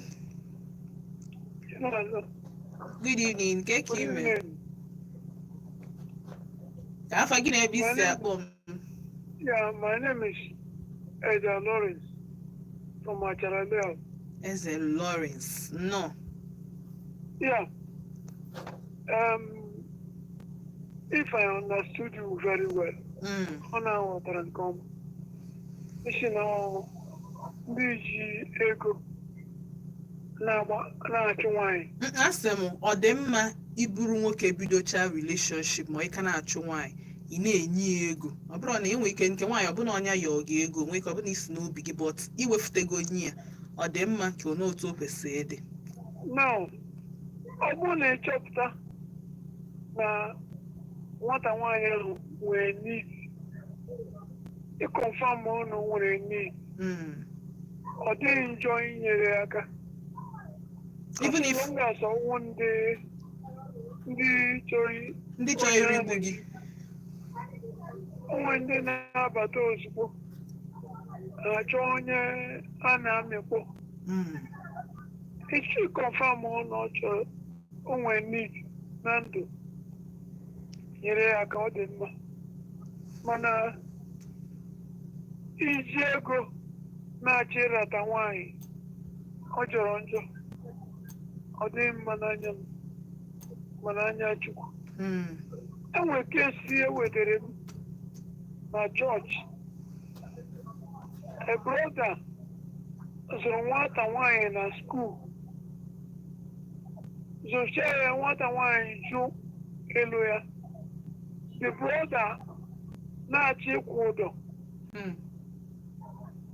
Hello. Good evening. Ke ka Good ime? evening. Ka afa gị na ebe isi akpọ m? Yeah, my name is Eda Lawrence from Acharaleo. Eze Lawrence, no. Yeah. If I understood you very well, ọ na-aghọtara nke ọma. Isi na ndị ji ego na-agba na-achụ nwaanyị. Asị m, ọ dị mma iburu nwoke bidocha relationship ma ị ka na-achụ nwaanyị, ị na-enye ya ego? Ọ bụrụ na ị nwee ike nke nwaanyị, ọbụna ọnya ya ọ ga-ego nwee ike, ọbụna isi n'obi gị, but iwefutego nye ya, ọ dị mma ka ọ n'otu o kwesịrị ịdị? Now, ọ bụrụ na ịchọpụta na nwata nwaanyị ahụ nwere need, ịconfirm na o nwere need, ọ dịghị njọ inyere ya aka. Even As if long as ọnwụ ndị chọrọ ndị chọrọ irigbu gị. Onwe ndị na-abata ozugbo na-achọ onye a na-amịkpọ. Isi confirm na ọ chọrọ, o nwere need na ndụ, nyere ya aka, ọ dị mma. Mana iji ego na-achọ ịrata nwaanyị, ọ jọrọ njọ, ọ dịghị mma n'anya m, ma n'anya Chukwu. Enwere case e wetara m na chọọchị. A brother zụrụ nwata nwaanyị na school, zụchaa ya, nwata nwaanyị jụ elu ya. The brother na-achọ ịkwụ ụdọ.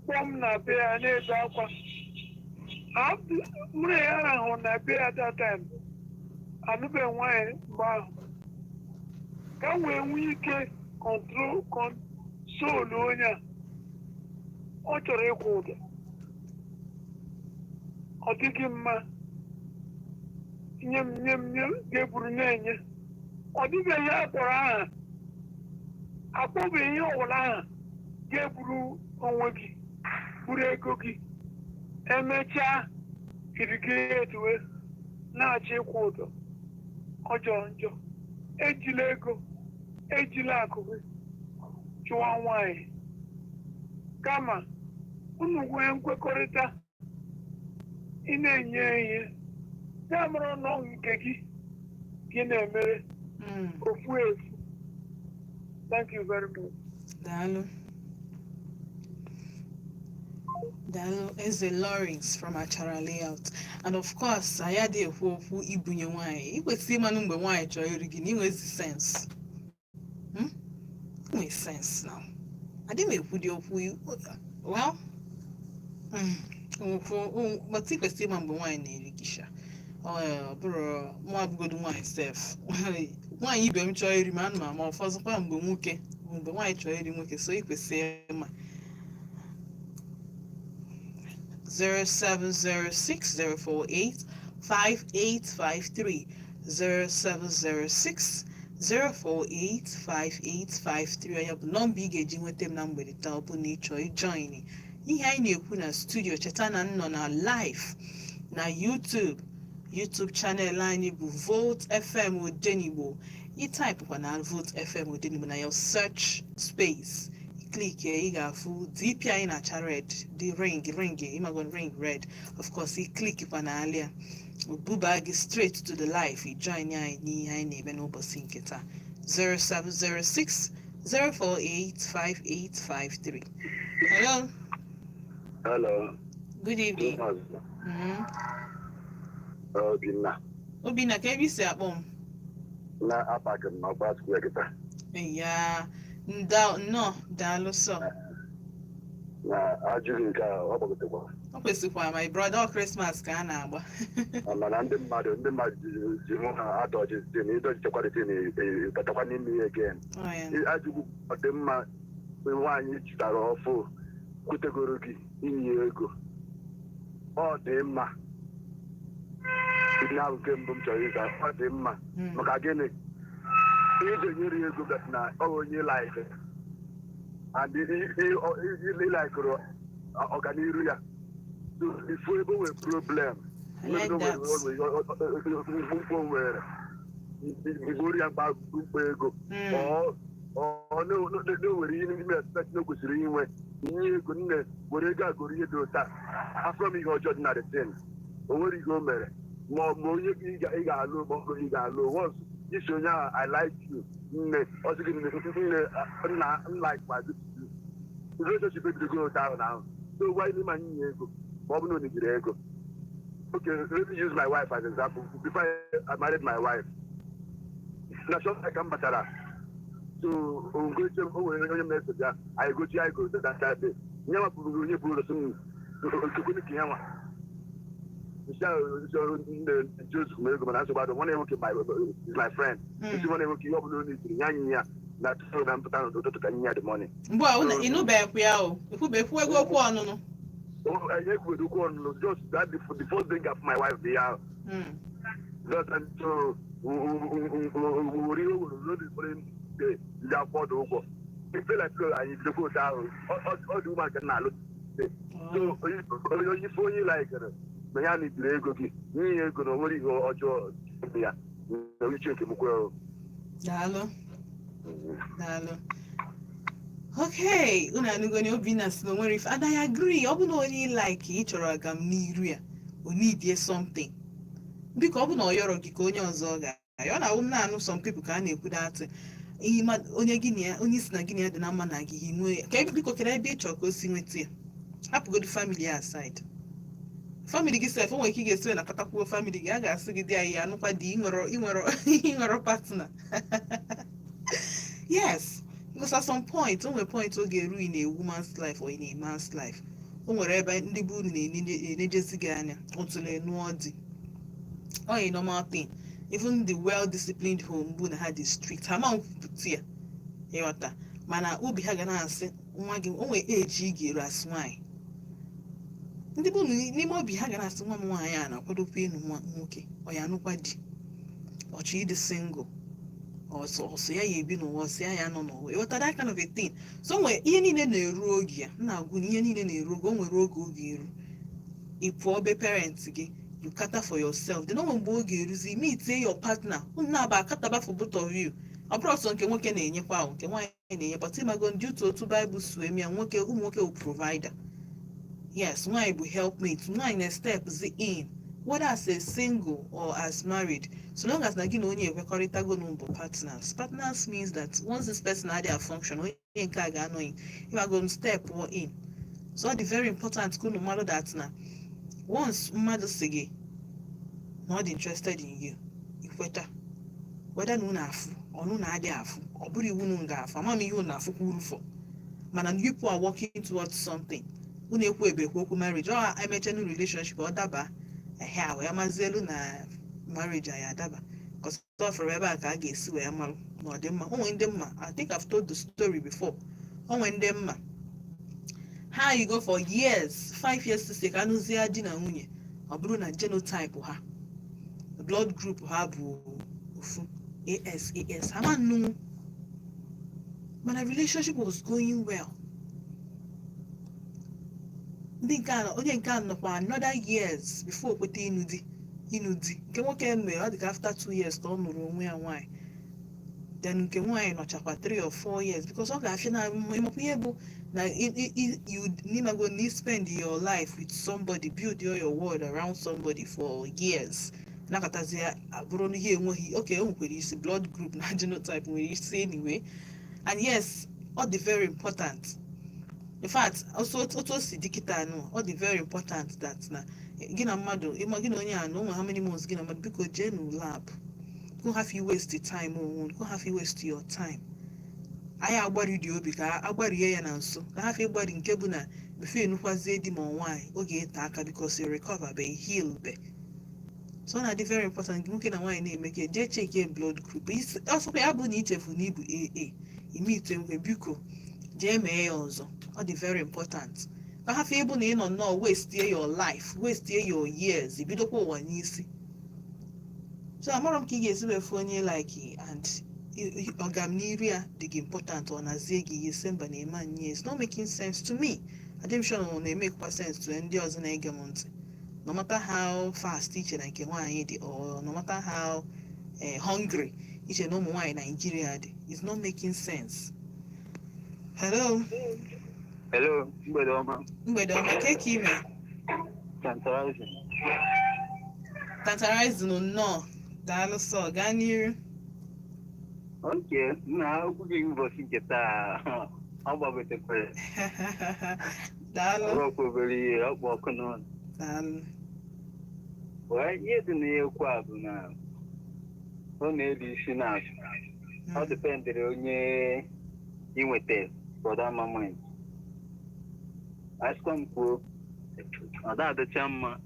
Kpọọ m na be ya na-ebe akwa. Mụ na ya rahụ na be ya that time, anụbeghị nwaanyị mgbe ahụ, ka m wee nwee ike control console onye a ọ chọrọ ịkwụ ụdọ. Ọ dịghị mma. Nye m, nye m, nye m, ga-eburu na-enye. Ọ dịbeghị ihe a kpọrọ aha, akpọbeghị ihe ọbụla aha, ga-eburu onwe gị buru ego gị, emechaa irigate na-achọ ịkwụ ụdọ. Ọ jọrọ njọ. Ejila ego, ejila akụ gị chụwa nwaanyị, kama unu nwee nkwekọrịta, ị na-enye ihe ya mara nọ nke gị gị na-emere ofu efu. Thank you very much. Daalụ. Daalụ, Eze Lawrence from Achara Layout. And of course, anyị adịghị ekwu okwu ibunye nwaanyị. Ị kwesịrị ịmanụ mgbe nwaanyị chọrọ iri gị na inwezi sense. Inwe sense now. Adị m ekwu dị okwu, well, okwu, but ị kwesịrị ịma mgbe nwaanyị na-eri gị sha. Ọ bụrụ mụ abụgodu nwaanyị sef, nwaanyị ibe m chọọ iri m, anụ m ama. Ọfọzụkwa mgbe nwoke, mgbe nwaanyị chọrọ iri nwoke, so ị kwesịrị ịma. 07060485853, 07060485853 ya bụ nọmba ị ga-eji nweta m na mgbede taa. Ọ bụ na ị chọọ ijoin ihe anyị na-ekwu na studio, cheta na m nọ na live na YouTube. YouTube channel anyị bụ Volt FM Odenigbo. Ịtaịpụkwa na Volt FM Odenigbo na your search space, click, ị ga-afụ DP anyị na-acha red, dị ring ring, ịmago, ring red. Of course, ị clickikwa na alịa, buba gị straight to the live, ị join anyị n'ihe anyị na-eme n'ụbọchị nke taa. 0706 048 5853. Hello. Hello. Good evening. Obinna. Obinna, ka ebe isi akpọ m? Na apaki m n'ọgba square kịta. Ya nda, nnọọ, daalụ sọ. Na ajụghị nke a ọ gbagotekwa. O kwesịkwa, my brother, ọ Christmas ka a na-agba. Mana ndị mmadụ ji hụ ha adọji tin ịdọjichekwa tin, batakwa n'ime ya again. Ọ ya. Ajụghị, ọ dị mma nwaanyị chịtara ọfụ kwutegoro gị inye ego? Ọ dị mma? Ihe ahụ nke mbụ m chọrọ ịza, ọ dị mma? Maka gịnị ije nyere ya ego that na ọ onye like and ịlikụrụ ọganiru ya? So ifu ebe o nwere problem, I like that. mkpụmkpụ nwere igboro ya mkpa mkpa ego, ọ na-ewere ihe n'ime expect na o kwesịrị inwe inye ego. Nne, were ego agoro ihe dị ụta afọ m. Ihe ọjọọ dị na the thing, o nwere ihe o mere ma ọ ma onye ị ga-alụ, ma ọ bụ ị ga-alụ. Once isi onye ahụ, "I like you, nne," ọ sị gị, "Nne, nna m like my relationship," ebidogo ụta ahụ na ahụ. So why n'ime anyị nye ego ma ọ bụ na o nidiri ego? Okay, let me use my wife as example. Before I married my wife, na shop ka m batara, so ongoche o nwere onye m na-eso bịa, anyị gochi, anyị gote that day. Nye nwa bụrụ onye bụ ụlọ sị m nkekwene ka ya nwa nne Joseph m ego, mana nsogbu adọ. Nwanne nwoke is my friend. Isi nwanne nwoke, ihe ọ bụla o nitiri ya nye ya na tupu na mpụta n'ụtụtụ ka nye ya the money. Mgbe a ịnụbeghịkwa ya o ekwube ego okwu ọnụnụ. Anyị ekwubeghị okwu ọnụnụ, just that the first thing of my wife dị ya. Just and so were ihe o were ruo the following day, ndị akwụkwọ dị ụgwọ ife like anyị bidokwa otu ahụ. Ọ dị ụmụ nke na-alụ. So onye ife onye laikere na ya nidiri ego gị, nye ya ego, na o nwere ihe ọjọọ dị ya na uche nke m kwe. Daalụ, daalụ. Okay, unu anụgo na Obinna si na o nwere ife, and I agree. Ọ bụ na onye like ị chọrọ aga m n'iru ya, o need something, biko, ọ bụ na ọ yọrọ gị ka onye ọzọ ga-ayọ. Ọ na-awụ m na-anụ some people ka a na-ekwu datị onye gị na ya, onye si na gị na ya dị na mma na gị nwee ka biko, kedu ebe ị chọrọ ka o si nweta ya? Hapụgodu family ya aside. Family gị sef, o nwere ike ị ga-esi na katakwuo family gị, a ga-asị gị dị anyị anụkwa di ịnwere partner. Yes, because at some point, o nwere point ọ ga-eru in a woman's life or in a man's life, o nwere ebe ndị bụ unu na-enejezi gị anya until nụọ di. Ọ a normal thing. Even the well disciplined home bụ na ha dị strict, ha ma nkwupụta ya, ịghọta, mana obi ha ga na-asị nwa gị o nwere age ị ga-eru asị nwaanyị. Ndị bụ n'ime obi ha ga na-asị, nwa m nwaanyị a na-akwadokwa ịnụ nwa nwoke, ọ ya anụkwa di, ọ chọ ịdị single, ọsọ ọsọ ya ya ebi n'ụwa, ọsọ ya ya nọ n'ụwa, ịghọta, that kind of a thing. So nwere ihe niile na-eru oge ya. M na-agwụ na ihe niile na-eru oge. O nwere oge ọ ga-eru ị pụọ be parents gị, you cater for yourself. Then o nwere mgbe ọ ga-eruzi meet your partner, unu na-aba akataba for both of you. Ọ bụrụ ọsọ nke nwoke na-enyekwa ahụ, nke nwaanyị na-enye, but ịmago ndị otu Bible su eme ya, nwoke, ụmụ nwoke bụ provider, yes, nwaanyị bụ helpmate. Nwaanyị na steps in, whether as a single or as married, so long as na gị na onye ekwekọrịtago na bụ partners. Partners means that once this person adịghị function, onye Nke a ga-anọ in, ịmago m, step in. So ọ dị very important ka unu mmadụ that na once mmadụ si gị na ọ dị interested in you, ikweta, whether na unu afụ ọnụ na adị afụ, ọ bụrụ iwu unu ga-afụ. Ama m ihe unu afụkwa uru for, mana you people are working towards something. Unu ekwu ebekwa okwu marriage, ọ emechanu relationship, ọ daba ehe a wee mazielu na marriage anyị adaba, cause ọ fọrọ ebe a ka a ga-esi wee malụ na ọ dị mma. O nwere ndị mma, I think I've told the story before, o nwere ndị mma ha you go for years, 5 years to say ka anụzie di na nwunye, ọ bụrụ na genotype ha, blood group ha bụ ofu, AS AS, ha ma nnunwu, mana relationship was going well. Ndị nke a, onye nke a nọkwa another years before o kweta ịnụ di. Ịnụ di nke nwoke mere, ọ dị ka after 2 years ka ọ nụrụ onwe ya nwaanyị. Then nke nwaanyị nọchakwa 3 or 4 years, because ọ ga-afịa na ịmakwa ihe bụ na you n'ịmago na spend your life with somebody, build your world around somebody for years, nakọtazi abụrụ na ihe enweghị oke, o nwekwara isi blood group na genotype nwere isi anyway. And yes, ọ dị very important. In fact, also otu o si dị kịta nụ, ọ dị very important that na gị na mmadụ ịma, gị na onye a na onwe how many months, gị na mmadụ, biko jee nụ lab. Go have you waste the time onwe, go have you waste your time. Anyị agbari dị obi ka agbarie ya na nso, ka hafụ ịgbari nke bụ na before enukwazie di ma nwaanyị, oge ịta aka, because you recover be, heal be. So ọ na-adị very important nwoke na nwaanyị na-eme ka jee check blood group. Ọsọkwa ya bụ na ichefu na ibu AA ime ite nkwe, biko jee mee ya ọzọ. Ọ dị very important ka hafụ ịbụ na ị nọ nnọọ waste your life, waste your years, ibidokwa ụwa n'isi. So amarọ m ka ị ga-esi wee fụ onye like and ọganiru ya dị gị important, ọ nazie gị ihe si mba na-eme anyị. It's not making sense to me. Adịm sure na ọ na-emekwa sense to ndị ọzọ na-ege m ntị. No matter how fast iche na nke nwaanyị dị, or no matter how hungry iche na ụmụ nwaanyị Naijiria dị, it's not making sense. Hello. Hello, mgbede ọma. Mgbede ọma, ke ka ime? Tantalizing. Tantalizing, nnọọ, daalụ sọ, gaa n'iru. Okay, na okwu gị ụbọchị nke taa, ọ gbagotekwere. Daalụ. Ọrụkwa obere ihe, ọ kpọ ọkụ n'ọnụ. Daalụ. Wee ihe dị n'ihe okwu a bụ na ọ na-elu isi na ọ dependịrị onye inweta for that moment. Asịkwa m kwuo, ọ da-adịcha mma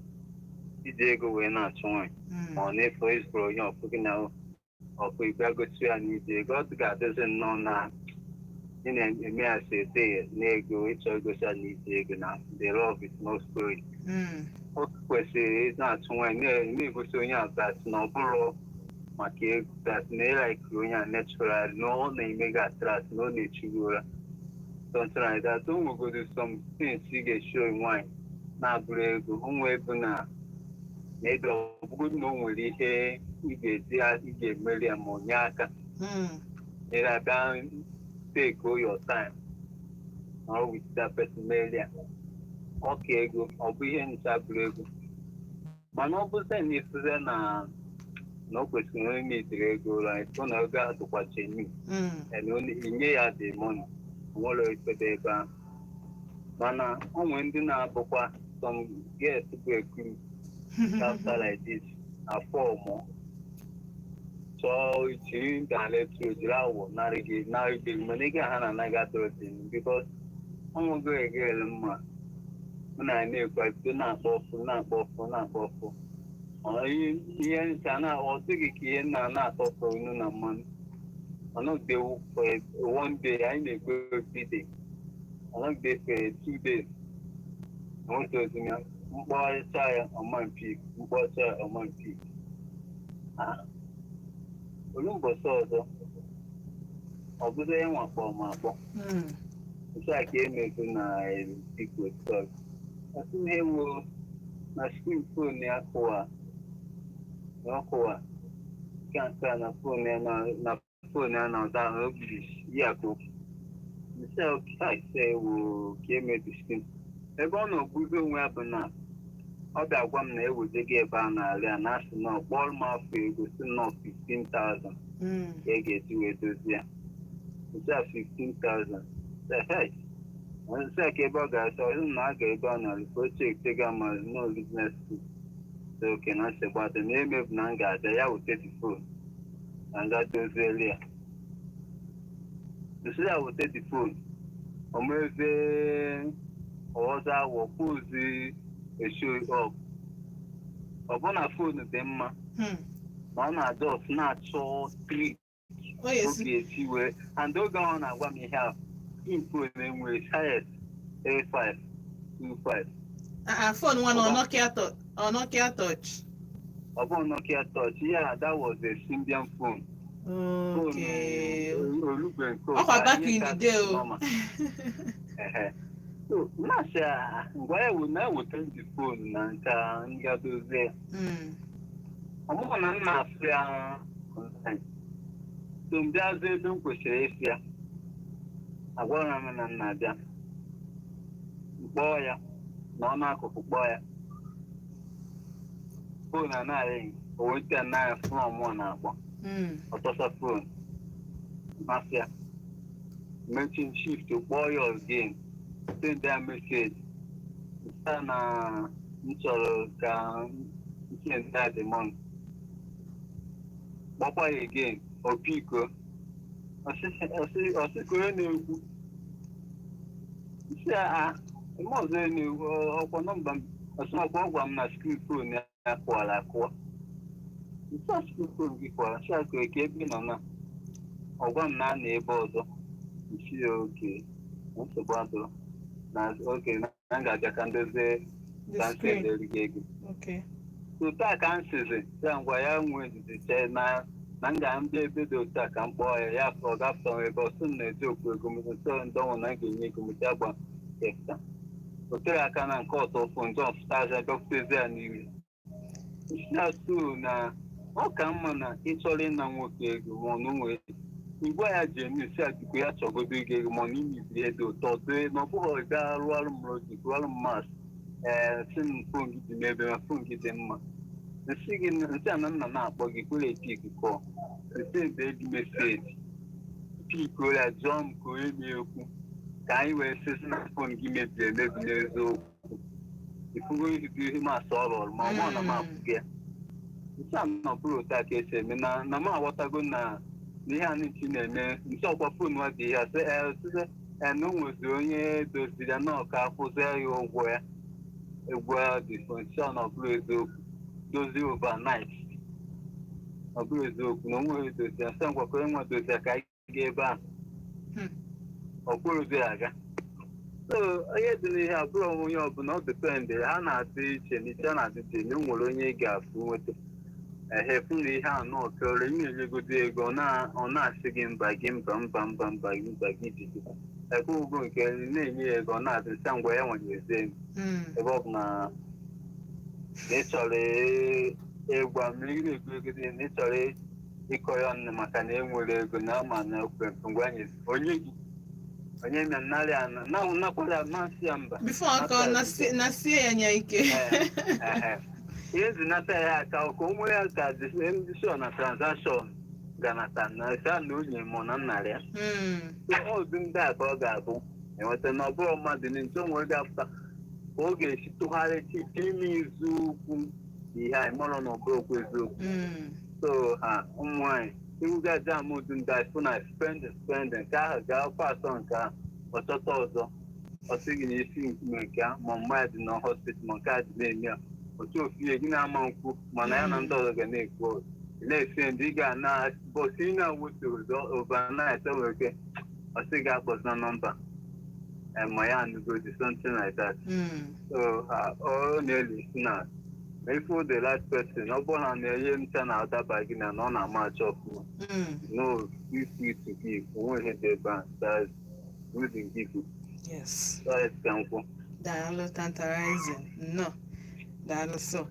iji ego wee na-achụ nwaanyị, ma ọ na-efe ịzụrụ onye ọfụ gị na ọfụ ikpe gosi ya n'iji ego. Ọ ga-adịzi nnọọ na ị na-eme ya si ete n'ego, ịchọ igosi ya n'iji ego na the love is not story. O kwesịrị ị na-achụ nwaanyị na-egosi onye a that na ọ bụrụ maka ego, that na ịlike onye a natural, na ọ na-eme gị attract, na ọ na-echu gị ụra, something like that. O nwegodo some things ị ga-eshow nwaanyị na-abụrụ ego. O nwee ego na na ebe ọ bụgodu na o nwere ihe ị ga-eji ya, ị ga-emeri ya, ma o nye aka nyere aka, take all your time nọrọ with that person, merie ya ọ ka ego. Ọ bụ ihe ncha bụrụ ego, mana ọ bụzie na ịfụzie na o kwesịrị onye meziri ego, right, ọ na ego ahụ dịkwa genuine and inye ya the money, onwere ifede ebe ahụ. Mana o nwere ndị na-abụkwa some girls bụ ekuru after like this afọ ọmụ chọọ jiri direct, jiri awọ narị gị, narị gị, mana ego ha na-anaghị atọrọ dị, because ọnwụgo egele mma mụ na na-ekwu bido na-akpọ ọfụ, na-akpọ ọfụ, na-akpọ ọfụ. Ihe ncha na ọ dịghị ka ihe nna na-atọfọ unu na mmanụ. Ọnọgide for one day, anyị na-ekwu everyday, ọnọgide for 2 days, enweta ozi ya, mkpọrịta ya ọma mpi, mkpọrịta ya ọma mpi. Olu mbọsị ọzọ, ọ bụzi ya nwa kpọọ m akpọ nke a ka emego na biko sọrọ, ọsị ihe wo na screen phone ya kụwa, na ọ kụwa nke a na phone ya, na phone ya na ọda na obiri ya ka okwu nsị ọkaise wo ka emebi screen. Ebe ọ na-ogbuzi onwe ya bụ na ọ bịa gwa m na ewejego ebe a na-arị a, na asị na ọ kpọrọ m afọ ego, si nọ 15,000 ka e ga-eji wee dozie ya. Nke a 15,000. Hey, nsị ka ebe ọ ga-asọ ịhụ na a ga-ebe ọ nọrọ ka o chekte ma no business. So oke na nsogbu adị na emebu na m ga-abịa ya wute the phone na nga dozielu ya. Nsị ya wute the phone, omeze ọzọ awọ kwuzi eshow up. Ọbụna phone dị mma, ma ọ na-adị ọf na-achọ trick Ọ ga-esi. Oge esi wee, and oge ọ na-agwa m ihe a, phone enwere highest A525. Ah, phone nwa na Nokia touch, ọ Nokia touch? Ọ bụghị Nokia touch. Yeah, that was a Symbian phone. Phone olugbe nke Ọkwa ụka, back ihe in the ka day o. normal. Ehe. So na-asị ngwa ewu na-eweta ndị phone na nke a nga dozie ya. Ọ bụghị na m na-asụ ya online. So m bịazie ebe m kwesịrị ịsị ya, agwara m na m na-abịa, kpọọ ya na ọ n'akụkụ, kpọọ ya, phone anaghị o weta na from ọ na-akpọ. Ọtọsa phone, masị ya mechin shift, kpọọ ya again, send ya message nta na m chọrọ ka m send ya the money. Kpọkwa ya again, opiko ọsị ka onye na-ekwu nsị a eme ọzọ, onye na-ekwu ọkwa nọmba m, ọsị ọkwa ọ gwa m na screen phone ya kụwara akụwa. Nsị a screen phone gị kụwara, nsị a ka ebe ị nọ na ọgwa m na a na ebe ọzọ. Nsị ya oke nsogbu adịrọ na oke na m ga-abịa ka m dozie The ka m screen. send gị ego. Otu a ka m sizi ya ngwa ya nwee ndidi chee na m ga-abịa ebe dị otu a ka m kpọọ ya, ya ọ gafta m ebe ọsọ m na-eji okwu ego m nso ndọnwụ na m ga-enye ego m ya gba efta o tere aka na nke ọtọ fụ njọ fụtazi bịakwutezi ya n'iru isi asụ na ọ ka mma na ị chọrọ ịna nwoke ego ma ọ na o nwere igwe ya ji eme isi a biko ya chọgodo ego ego ma ọ na imebiri ihe dị ụtọ dee na ọ bụghị gaa rụọ ọrụ m logic, rụọ ọrụ m maths. Ee, sị m phone gị dị n'ebe ma phone gị dị mma, nsị gị nsị a na nna na-akpọ gị kwere pick call, nsị ebe gị message pick ya, jụọ m ka onye na-ekwu ka anyị wee sị sị na phone gị mebiri emebi n'eziokwu. Ifugo izizi ihe masị ọ rụrụ ma ọ bụrụ na m afụghị ya, nsị a na ọ bụrụ otu a ka esi eme na m aghọtago na ihe a nchi na-eme nsị ọkwa phone nwa dị ihe a sị ee sị ee na o nweziri onye doziri ya na ọka akwụzie ya ụgwọ ya ụgwọ ya dị phone nsị a na ọ bụrụ eziokwu dozie overnight, ọ bụrụ eziokwu na onweghị dozie ya, sị ngwakọ enwe dozie ka anyị gaa ebe a. Ọ bụrụzi aga. So onye dị n'ihe a bụrụ onye ọbụla, ọ depend, ha na-adị iche n'iche, ha na-adị iche na o nwere onye ị ga-afụ nweta ehe fụ na ihe a nọ chọrọ ị na-enyegodi ego, ọ na-asị gị mba, gị mba mba mba mba gị mba gị jide ekwe ụgwọ nke ị na-enye ya ego, ọ na-adị nsị ngwa ya nwenyezie m. Ebe ọ bụ na ị chọrọ ịgwa m na ị na-ego ego dị na ị chọrọ ịkọ ya ọnụ maka na e nwere ego na ama na ekwe ngwa nyezi onye gị onye mịa narị anọ na nakwara ya masị ya mba. Before ka ọ na sie ya nya ike. Ehe. Ihe zinata ya aka ka o nwee ya ka ndị sure na transaction ganata na esi na onye mụ na nnarị ya. Ọdụ ndị a ka ọ ga-abụ enweta na ọ bụrụ mmadụ niile o nwere ga-apụta ka ọ ga-esi tụgharị chike ime izu ukwu ihe anyị mọrọ na ọ bụrụ okwu eziokwu. So ha ụmụ nwanyị iwuga jam udu ndị a fụ na spending spending nke ahụ ga-akwa atọ nke ahụ ọchọta ọzọ, ọ sị gị na isi nkume nke ahụ ma mma ya dị na hospital ma nke a dị na-eme ya otu ofu ihe gị na-ama nkwu, mana ya na ndị ọzọ ga na-ekwu ọzọ. Ị na-esi ndị ị ga na bọsị ị na-awetu overnight, o nwere ike ọ sị gị akpọzina nọmba ma ya anụgodi something like that. So ọ na-elu isi na ma ifu the last person, ọ bụrụ na na-enye ncha na-adaba gị na ọ na-amachi ọfụma. No, feel free to give, onwe ihe dị ebe a, that's good in giving. That's ka nkwụ. Daalụ, tantalizing. No. Daalụ so.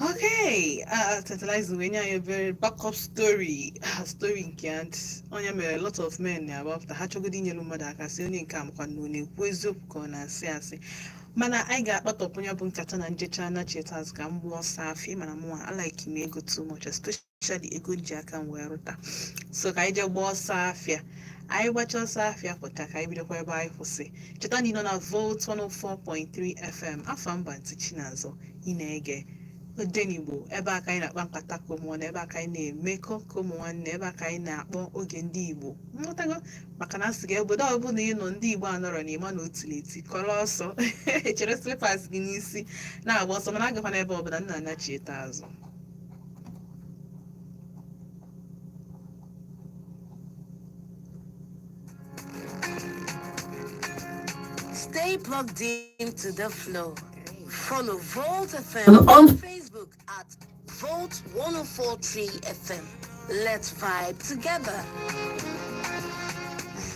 Okay, tantalizing wee nye anyị obere backup story, story nke ya onye mere a lot of men na-agbapụta ha chọgodo inyelu mmadụ aka sị onye nke a makwa na ọ na-ekwu eziokwu ka ọ na-asị asị, mana anyị ga-akpatọpụ ya bụ nkata na njecha na cheta azụ ka m gbuo ọsọ afọ. Mana mụnwa I like m ego too much, especially ego nji aka m wee rụta, so ka anyị jee gbaa ọsọ afịa. Anyị gbacha ọsọ afịa pụta ka anyị bidokwa ebe anyị kwụsị. Cheta na ị nọ na Volt 104.3 FM, afọ mba ntị Chinazọ. Ị na-ege Odenigbo, ebe a ka anyị na-akpa nkata ka ụmụ nwanne, ebe a ka anyị na-emekọ ka ụmụ nwanne, ebe a ka anyị na-akpọ oge ndị Igbo nghọtago, maka na asị gị obodo ọbụla ị nọ, ndị Igbo anọrọ na ịma na otuleti kọrọ ọsọ, chere slippers gị n'isi na-agba ọsọ, mana agakwana ebe ọbụla nna anachieta azụ. Stay plugged in to the flow. Follow Volt FM on Facebook at Volt 1043 FM. Let's vibe together.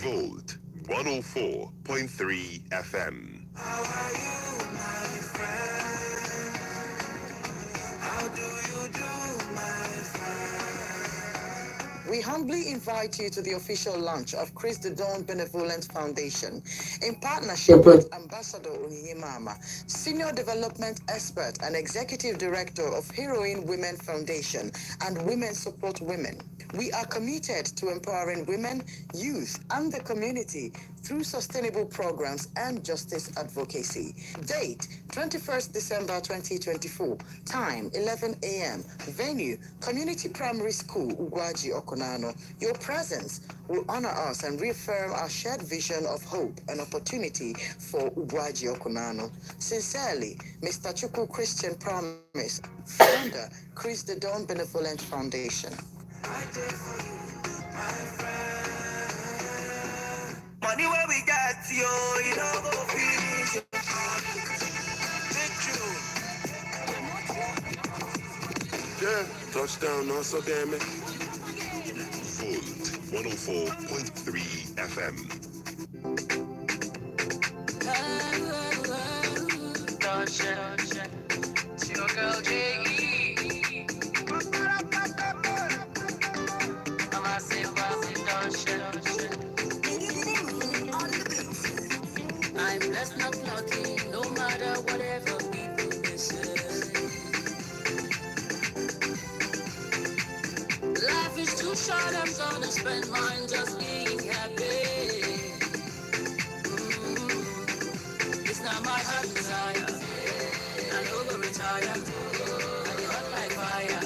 Volt 104.3 FM. How are you, my friend? How do you do, my friend? We humbly invite you to the official launch of Chris the Dawn Benevolent Foundation in partnership with Ambassador Onyinye Mama, Senior Development Expert and Executive Director of Heroine Women Foundation and Women Support Women. We are committed to empowering women, youth, and the community through sustainable programs and justice advocacy. Date: 21st December 2024. Time: 11 a.m. Venue: Community Primary School, Ugwaji, Okonano. Your presence will honor us and reaffirm our shared vision of hope and opportunity for Ugwaji Okonano. Sincerely, Mr. Chukwu Christian Promise, founder, Chris the Dawn Benevolent Foundation. I did for you, my friend. Money where we got yo, you know go finish. Big tune. Yeah, touchdown, also damn it. Volt 104.3 FM. It's your girl J.E. I'm a say, I'm blessed, not lucky, no matter whatever people may say. Life is too short, I'm gonna spend mine just being happy. It's not my heart desire. I no go retire. I dey hot like fire.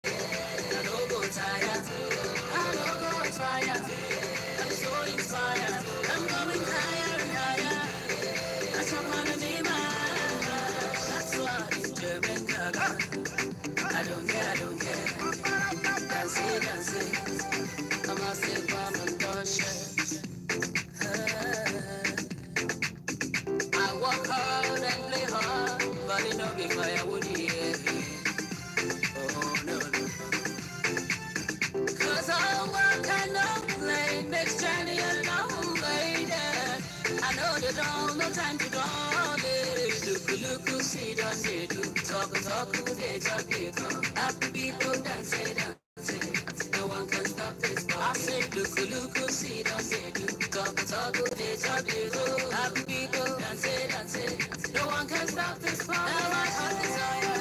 I no go tire. I no go expire. I'm so inspired. I'm going higher and higher. That's what wanna be mine. That's what it's German Gaga. I don't care, I don't care. Dance it, dance it. I'm a sip, I'm a doshe. I work hard and play hard, but it no be firewood, yeah. Oh no no. 'Cause all work and no play makes Johnny a long lady. I know they don't no time to go. Look, look, see, don't they do. Talk, talk, they talk, they talk. Happy people dance, dance. No one can stop this. I say, look, look, see, don't they do. Talk, talk, they talk, they do. Happy people dance, dance. No one can stop this. Now my heart desire.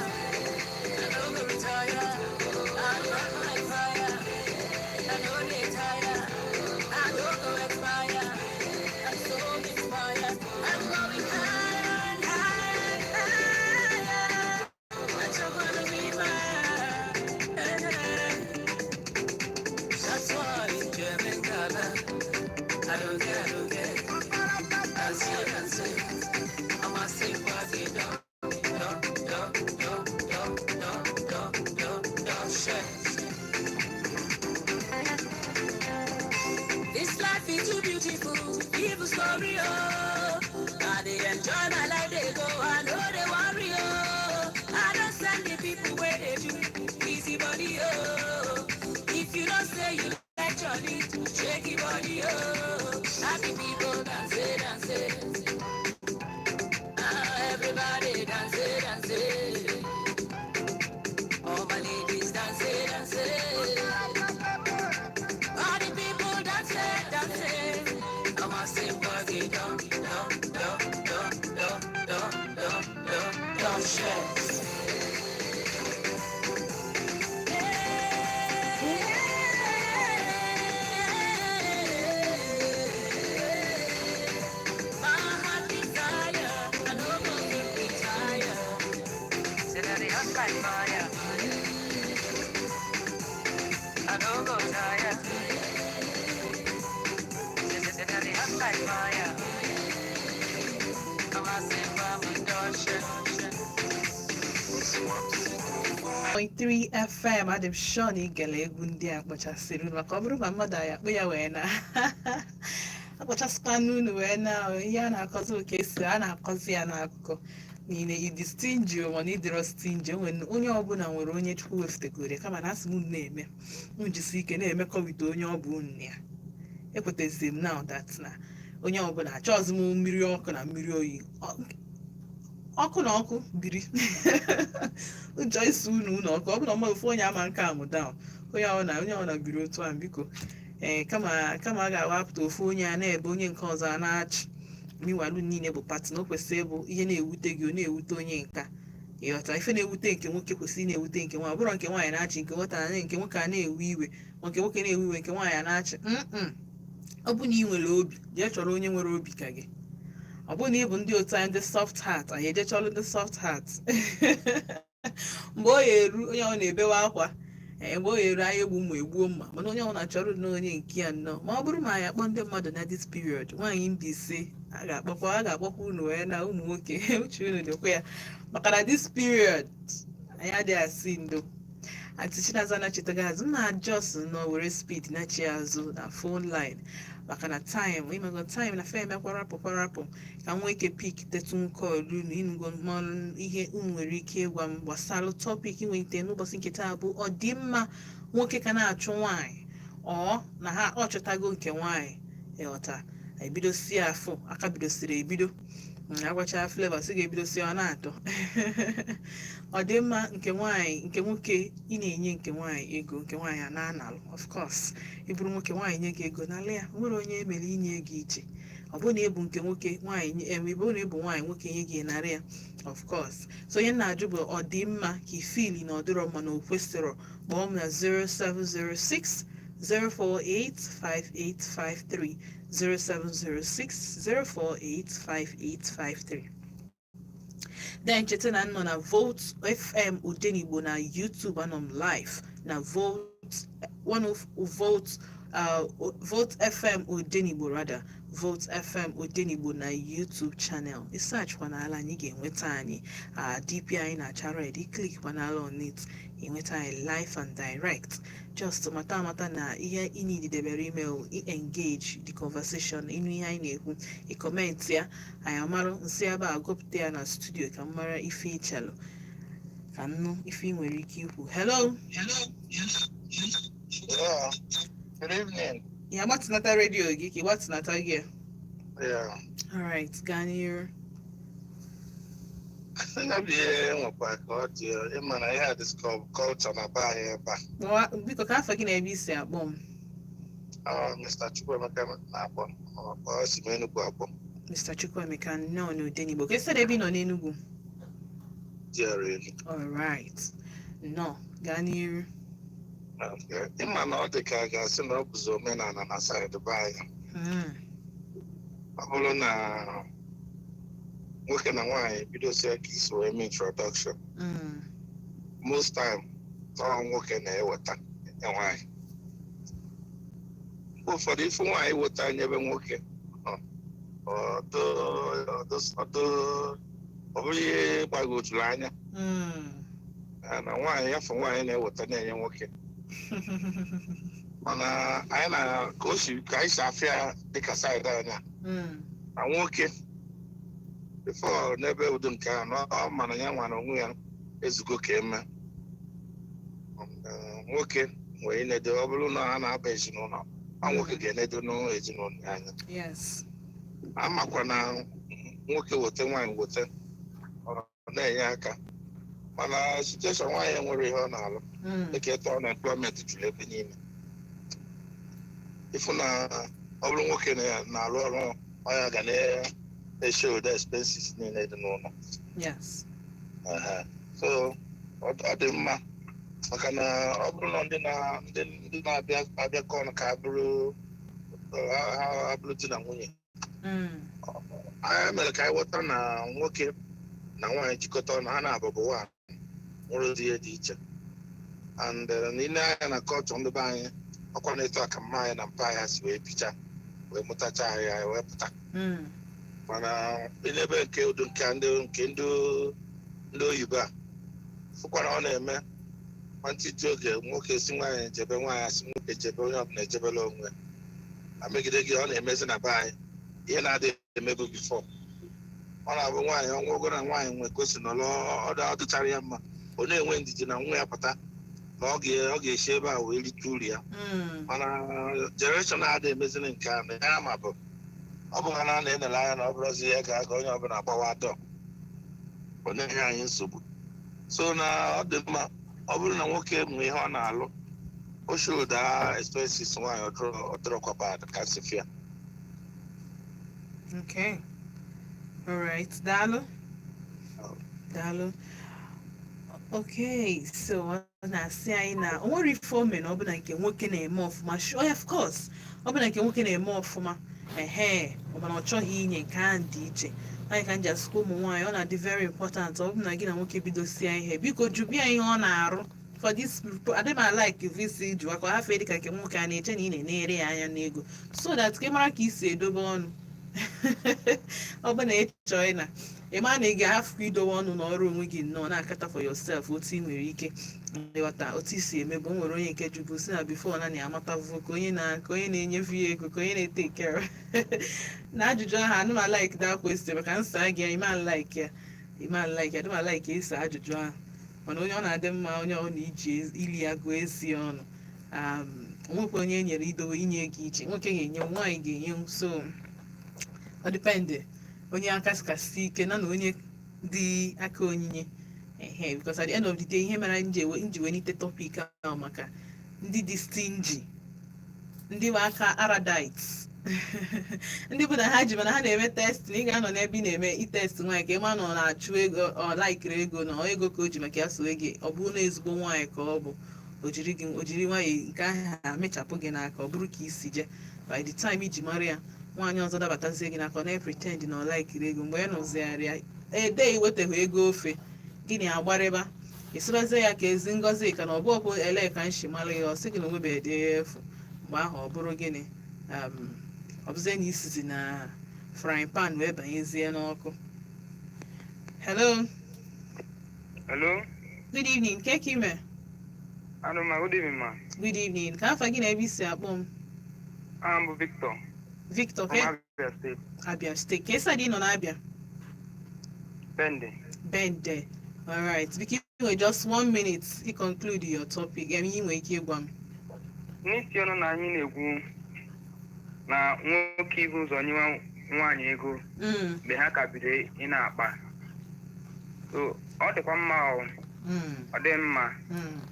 I don't go retire. I rock like fire. I know they tire. I don't go expire. I'm so inspired. I'm going higher and higher and higher. But you're gonna be mine. That's why it's German Gaga. I don't care, I don't care. Dance it, dance it. I'm a sick party, dog. Dog, dog, dog, dog, dog, dog, dog, dog, shit. This life is too beautiful, evil story, oh. I dey enjoy my life, they go, I know they worry, oh. I don't send the people where they do, easy body, oh. If you don't say you like Johnny, shake your body, oh. Happy people dance, dance. Ah, everybody dance, dance. All my ladies dance, dance. All the people dance, dance. I'm a say party, down, down, down, down, down, down, down, down, down, shit. like fire. I don't go tire. Say, say, they hot like fire. I'm a simple man, 1.3 FM. Adị m sure na ị gere egwu ndị a kpọchasịrị unu, maka ọ bụrụ ma mmadụ anyị akpụ ya wee na akpọchasịkwa n'unu wee na ihe a na-akọzi, oke esi a na-akọzi ya n'akụkọ niile. Ịdị stingy mana ịdịrọ stingy, onwe onye ọbụla nwere onye Chukwu wefutegoro ya. Kama na asị m unu na-eme unu jisi ike na-emekọ onye ọ bụ unu ya. Ekwetaziri m now that na onye ọbụla achọghịzi m mmiri ọkụ na mmiri oyi, ọkụ na ọkụ biri ụjọ isi unu unu ọkụ. Ọ bụrụ na ọma ofu onye ama nke amụ down, onye ọbụla, onye ọbụla biri otu a, biko. Ee, kama a ga-awapụta ofu onye a na-ebe, onye nke ọzọ a na-achị miwalu niile bụ party na o kwesịrị ịbụ ihe na-ewute gị, ọ na-ewute onye nka. Ịghọta? Ife na-ewute nke nwoke kwesịrị ị na-ewute nke nwaanyị. Ọ bụrụ nke nwaanyị na-achị nke nwoke na nke nwoke a na-ewe iwe, ma nke nwoke na-ewe iwe nke nwaanyị a na-achị. Ọ bụ na ị nwere obi, jee chọrọ onye nwere obi ka gị. Ọ bụrụ na ị bụ ndị otu anyị, ndị soft heart, anyị eje chọrọ ndị soft heart. Mgbe ọ ya eru, onye ọ na-ebewe akwa. Ee, mgbe ọ ya eru, anyị egbu mma egbuo mma, mana onye ọbụla chọrọ na onye nke ya nnọọ. Ma ọ bụrụ ma anyị akpọ ndị mmadụ na this period, nwaanyị Mbaise, a ga-akpọkwa unu wee na ụmụ nwoke, uche unu dịkwa ya, maka na this period anyị adịghị asị ndo. Aunty Chinaza nachetaghị azụ m na just nọ were speed nachi azụ na phone line, maka na time, imego time na fe emekwarapụ kwarapụ, ka m nwee ike pick tetu call unu. Ịnụgo mmanụ ihe unu nwere ike ịgwa m gbasara topic nwete n'ụbọchị nke taa bụ ọdịmma nwoke ka na-achụ nwaanyị, ọ na ha ọ chọtago nke nwaanyị. Ịghọta? Ebidosie afọ aka bidosiri ebido agwacha Flavour sị ga-ebidosi ọ na-atọ. Ọ dị mma nke nwaanyị, nke nwoke ị na-enye nke nwaanyị ego, nke nwaanyị a na-analụ? Of course, ị bụrụ nwoke, nwaanyị nye gị ego, n'ala ya nwere onye emere inye ego iche. Ọ bụrụ na ịbụ nke nwoke, nwaanyị ị bụrụ na ịbụ nwaanyị, nwoke nye gị, narị ya. Of course. So onye na-ajụ bụ, ọ dị mma ka ifili na ọ dịrọ mma na o kwesịrọ? Kpọọ m na 0706 048 5853, 0706 048 5853. Then cheta na nọ na Volt FM Odenigbo na YouTube. Anọ m live na Volt one of Volt, Volt FM Odenigbo, rather Volt FM Odenigbo na YouTube channel. Ị search kwanala anyị, ga-enweta anyị. DP anyị na-acha red. Click kwanala on it, enweta anyị live and direct. Just mata amata na ihe ị nidebere email i engage the conversation. Ịnụ ihe anyị na-ekwu, ị comment ya, anyị amarụ nsị ebe a gụpụta ya na studio, ka m mara ife ịchelụ, ka nnụ ife ị nwere ike ikwu. Hello. Yeah. Good evening. Ya gbatịnata redio gị, ka ị gbatịnata gị ya. Yeah. Alright, gaa n'iru. Ya bụ ihe nwekwa ka ọ dị, ịma na ihe a discover culture na be anyị ebe a. Biko, ka afọ gị na ebe isi akpọ m? Ah, Mr. Chukwuemeka na-akpọ. Ọ si m Enugu akpọ. Mr. Chukwuemeka, nnọọ n'Odenigbo. Ka esi ebe ị nọ n'Enugu? GRA Enugu. Alright, nnọọ, gaa n'iru. Okay. Ịma na ọ dị ka a ga-asị na ọ bụzi omenala na side be anyị. Ọ bụrụ na nwoke na nwaanyị bidozie ka isi wee mee introduction, most time ọ nwoke na-eweta nye nwaanyị. Mgbe ụfọdụ, ifu nwaanyị weta nyebe nwoke, ọ bụrụ ihe gbagojuru anya na nwaanyị afọ nwaanyị na-eweta na-enye nwoke. Mana anyị na ka o si ka anyị si afịa dịka side anya na nwoke before n'ebe udo nke ahụ na ọ mana ya nwara onwe ya ezugo ka eme. Nwoke nwere inedo. Ọ bụrụ na ha na-aba ezinụlọ, ọ nwoke ga-enedo n'ezinụlọ ya anya. Amakwa na nwoke weta, nwaanyị weta, ọ na-enye aka, mana situation nwaanyị nwere ihe ọ na-alụ, dịka ịtọ unemployment juru ebe niile, ịfụ na ọ bụrụ nwoke na-alụ ọrụ, ọ ya ga na-eshe ụdị expenses niile dị n'ụlọ. Aha. So ọ dị mma, maka na ọ bụrụ na ndị na-abịa abịakọ ọnụ ka ha bụrụ di na nwunye, anyị mere ka anyị ghọta na nwoke na nwaanyị jikọta ọnụ, ha na-abụbụ one. Nwere ụdị ihe dị iche. And n'ile anya na kọlchọ ndị be anyị, ọkwa na-eto aka mma anyị na mpa anyị si wee bicha wee mụtacha anyị, anyị wee pụta. Mana n'ebe nke udo nke ndị nke ndị oyibo a fụkwara, ọ na-eme nwantịtị oge, nwoke si nwaanyị jebe, nwaanyị asị nwoke jebe, onye ọbụla ejebela onwe amegide gị. Ọ na-emezi na be anyị ihe na-adịghị emebu before. Ọ na-abụ nwaanyị ọnwa ogo na nwaanyị nwe ka o si nọrọ ọdụ, ọ dịchara ya mma, ọ na-enwe ndidi na nwa ya pụta na ọ ga-esi ebe a wee rite uru ya. Mana generation a adịghị emeziri nke a na ya, ma bụ ọ bụ ha na na-enele anya na ọ bụrụzi ihe ga-aga, onye ọbụla gbawa atọ, ọ na-enye anyị nsogbu. So na ọ dị mma, ọ bụrụ na nwoke nwe ihe ọ na-alụ, o shoulder expenses nwaanyị, ọ dịrọkwa bad ka si fia. Okay. All right. Daalụ. Daalụ. Okay, so ọ na-asị anyị na o nwere ife o mere na ọ bụ na nke nwoke na-eme ọfụma. Sure, of course. Ọ bụ na nke nwoke na-eme ọfụma, ehe, ọ mana ọ chọghị inye, nke ahụ dị iche. Anyị ka m ji asịkwa ụmụ nwaanyị, ọ na-adị very important, ọ bụ na gị na nwoke bidosia ihe, biko jụbịa ihe ọ na-arụ. For this, adị m like visi jụwa ka ọ hafee dịka nke nwoke a na-eche na ị na-enere ya anya n'ego, so that ka ị mara ka ị si edobe ọnụ. Ọ bụ na ị chọọ ị na ị ma na ị ga-ahafụ idowe ọnụ n'ọrụ onwe gị nnọọ na-akata for yourself otu ị nwere ike ịghọta otu i si emebu. O nwere onye nke jụbụ si na before na na-amatavu ka onye na-enyefu ya ego, ka onye na-etake care na ajụjụ ahụ. Anụ m like that question maka nsa gị ime like ya, ime like ya, adị m like ịsa ajụjụ ahụ. Mana onye ọ na-adị mma, onye ọ na-iji ili ya gụọ ezi ọnụ, onwekwa onye e nyere idowe inye ego iche, nwoke ga-enye, nwaanyị ga-enye. So ọ depend onye aka kasị ike na onye dị aka onyinye, ehe, because at the end of the day, ihe mere anyị ji welite topic ahụ maka ndị dị stingy, ndị bụ aka erudite, ndị bụ na ha ji mana ha na-eme test na ị ga-anọ n'ebe ị na-eme itest nwaanyị ka ị ma na ọ na-achụ ego, ọ laikiri ego na ọ ego ka o ji maka ya so gị. Ọ bụrụ na ezigbo nwaanyị ka ọ bụ, o jiri gị, o jiri nwayọ nke ahụ amịchapụ gị n'aka. Ọ bụrụ ka isi je, by the time iji mara ya, nwaanyị ọzọ dabatazie gị n'aka, ọ na-pretend na ọ laikiri ego. Mgbe ya nụzigharị ya ede iwetaghị ego ofe gịnị, agbarịba ịsịbazie ya ka ezi ngozi ka na ọ bụ ọkwụ ele ka nshi mara ya, ọ sị gị na onwebeghị dị efu. Mgbe ahụ ọ bụrụ gịnị? Ọ bụzie na isizi na frying pan wee banyezie n'ọkụ. Hello. Hello. Good evening. Ke ka ime? Hello, ma. Good evening, ma. Good evening. Ka afa gị na ebe isi akpọ m? I'm Victor. Victor. From Ke Abia State. Abia State. Ka esi adị nọ n'Abia? Bende. Bende. Alright, biko, ị nwere just one minute i conclude your topic. Emi ị nwere ike ịgwa m. N'isi ọnụ na anyị na-ekwu na nwoke ibu ụzọ nyewa nwaanyị ego mgbe ha ka bido ị na-akpa. So, ọ dịkwa mma o, ọ dị mma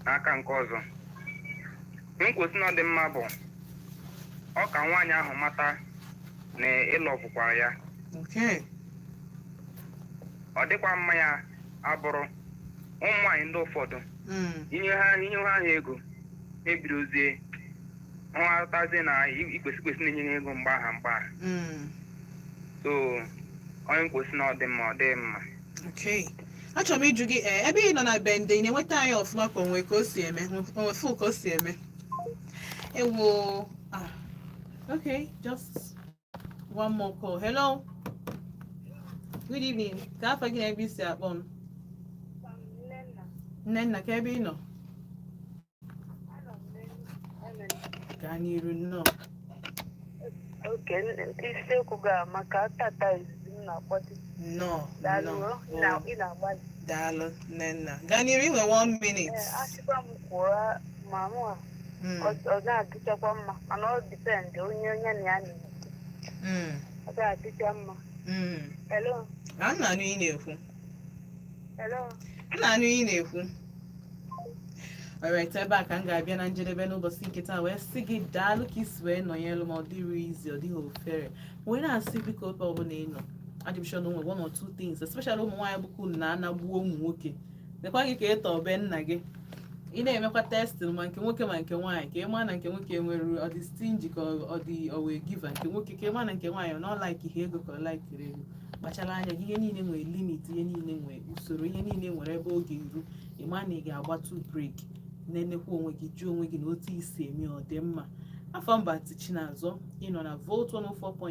n'aka nke ọzọ. Nkwụsị na ọ dị mma bụ ọ ka nwaanyị ahụ mata na ịlọvụkwara ya. Ọ dịkwa mma ya abụrụ ụmụ nwaanyị ndị ụfọdụ inye ha ego, ebidozie nghọtazie na ikwesị kwesị na-enye ha ego mgbe aha. So onye nkwesị na ọ dị mma, ọ dị mma. Okay. Achọrọ m ịjụ gị, ee, ebe ị nọ na Bende, ị na-enweta anyị ọfụma ka onwe ka o si eme, onwe fụ ka o si eme? Ewo, ah, okay, just one more call. Hello, good evening. Ka afa gị na ebe i si akpọ m? Nnenna, ka ebe ị nọ? Gaa n'iru nnọọ. Oke isiokwu ga maka tata izizi m na-akpọte. Nnọọ. Daalụ. Nnọọ. Ị na-agbalị. Daalụ, Nnenna. Gaa n'iru, inwe one minute. Ee, achịkwa m kwuo ma mụ a, ọ na-adịchakwa mma, mana ọ depend onye na ya na ọ ga-adịcha mma. Hello? A m na-anụ ị na-ekwu. Hello? M na-anụ ị na-ekwu. Alright, ebe a ka m ga-abịa na njedebe n'ụbọchị nke taa, wee sị gị daalụ ka isi wee nọnyelu ma ọ dịrị izi, ọ dịghị ofere. Wee na-asị, biko, ebe ọbụla ị nọ, adị m sure na o nwere one or two things, especially ụmụ nwaanyị bụkwa unu na-anagbuo ụmụ nwoke. Lekwa gị ka ịtọ be nna gị. Ị na-emekwa testing, ma nke nwoke ma nke nwaanyị, ka ị maa na nke nwoke nwere, ọ dị stingy ka ọ dị ọ wee giver. Nke nwoke, ka ị maa na nke nwaanyị ọ na ọ like ihe ego ka ọ likere ego. Kpachara anya gị. Ihe niile nwere limit, ihe niile nwere usoro, ihe niile nwere ebe oge eru. Ị maa na ị ga-agbatu break, na-enekwa onwe gị, jụọ onwe gị na otu isi eme ọ dị mma. Afọ mba Chinazọ, ịnọ na Volt 104.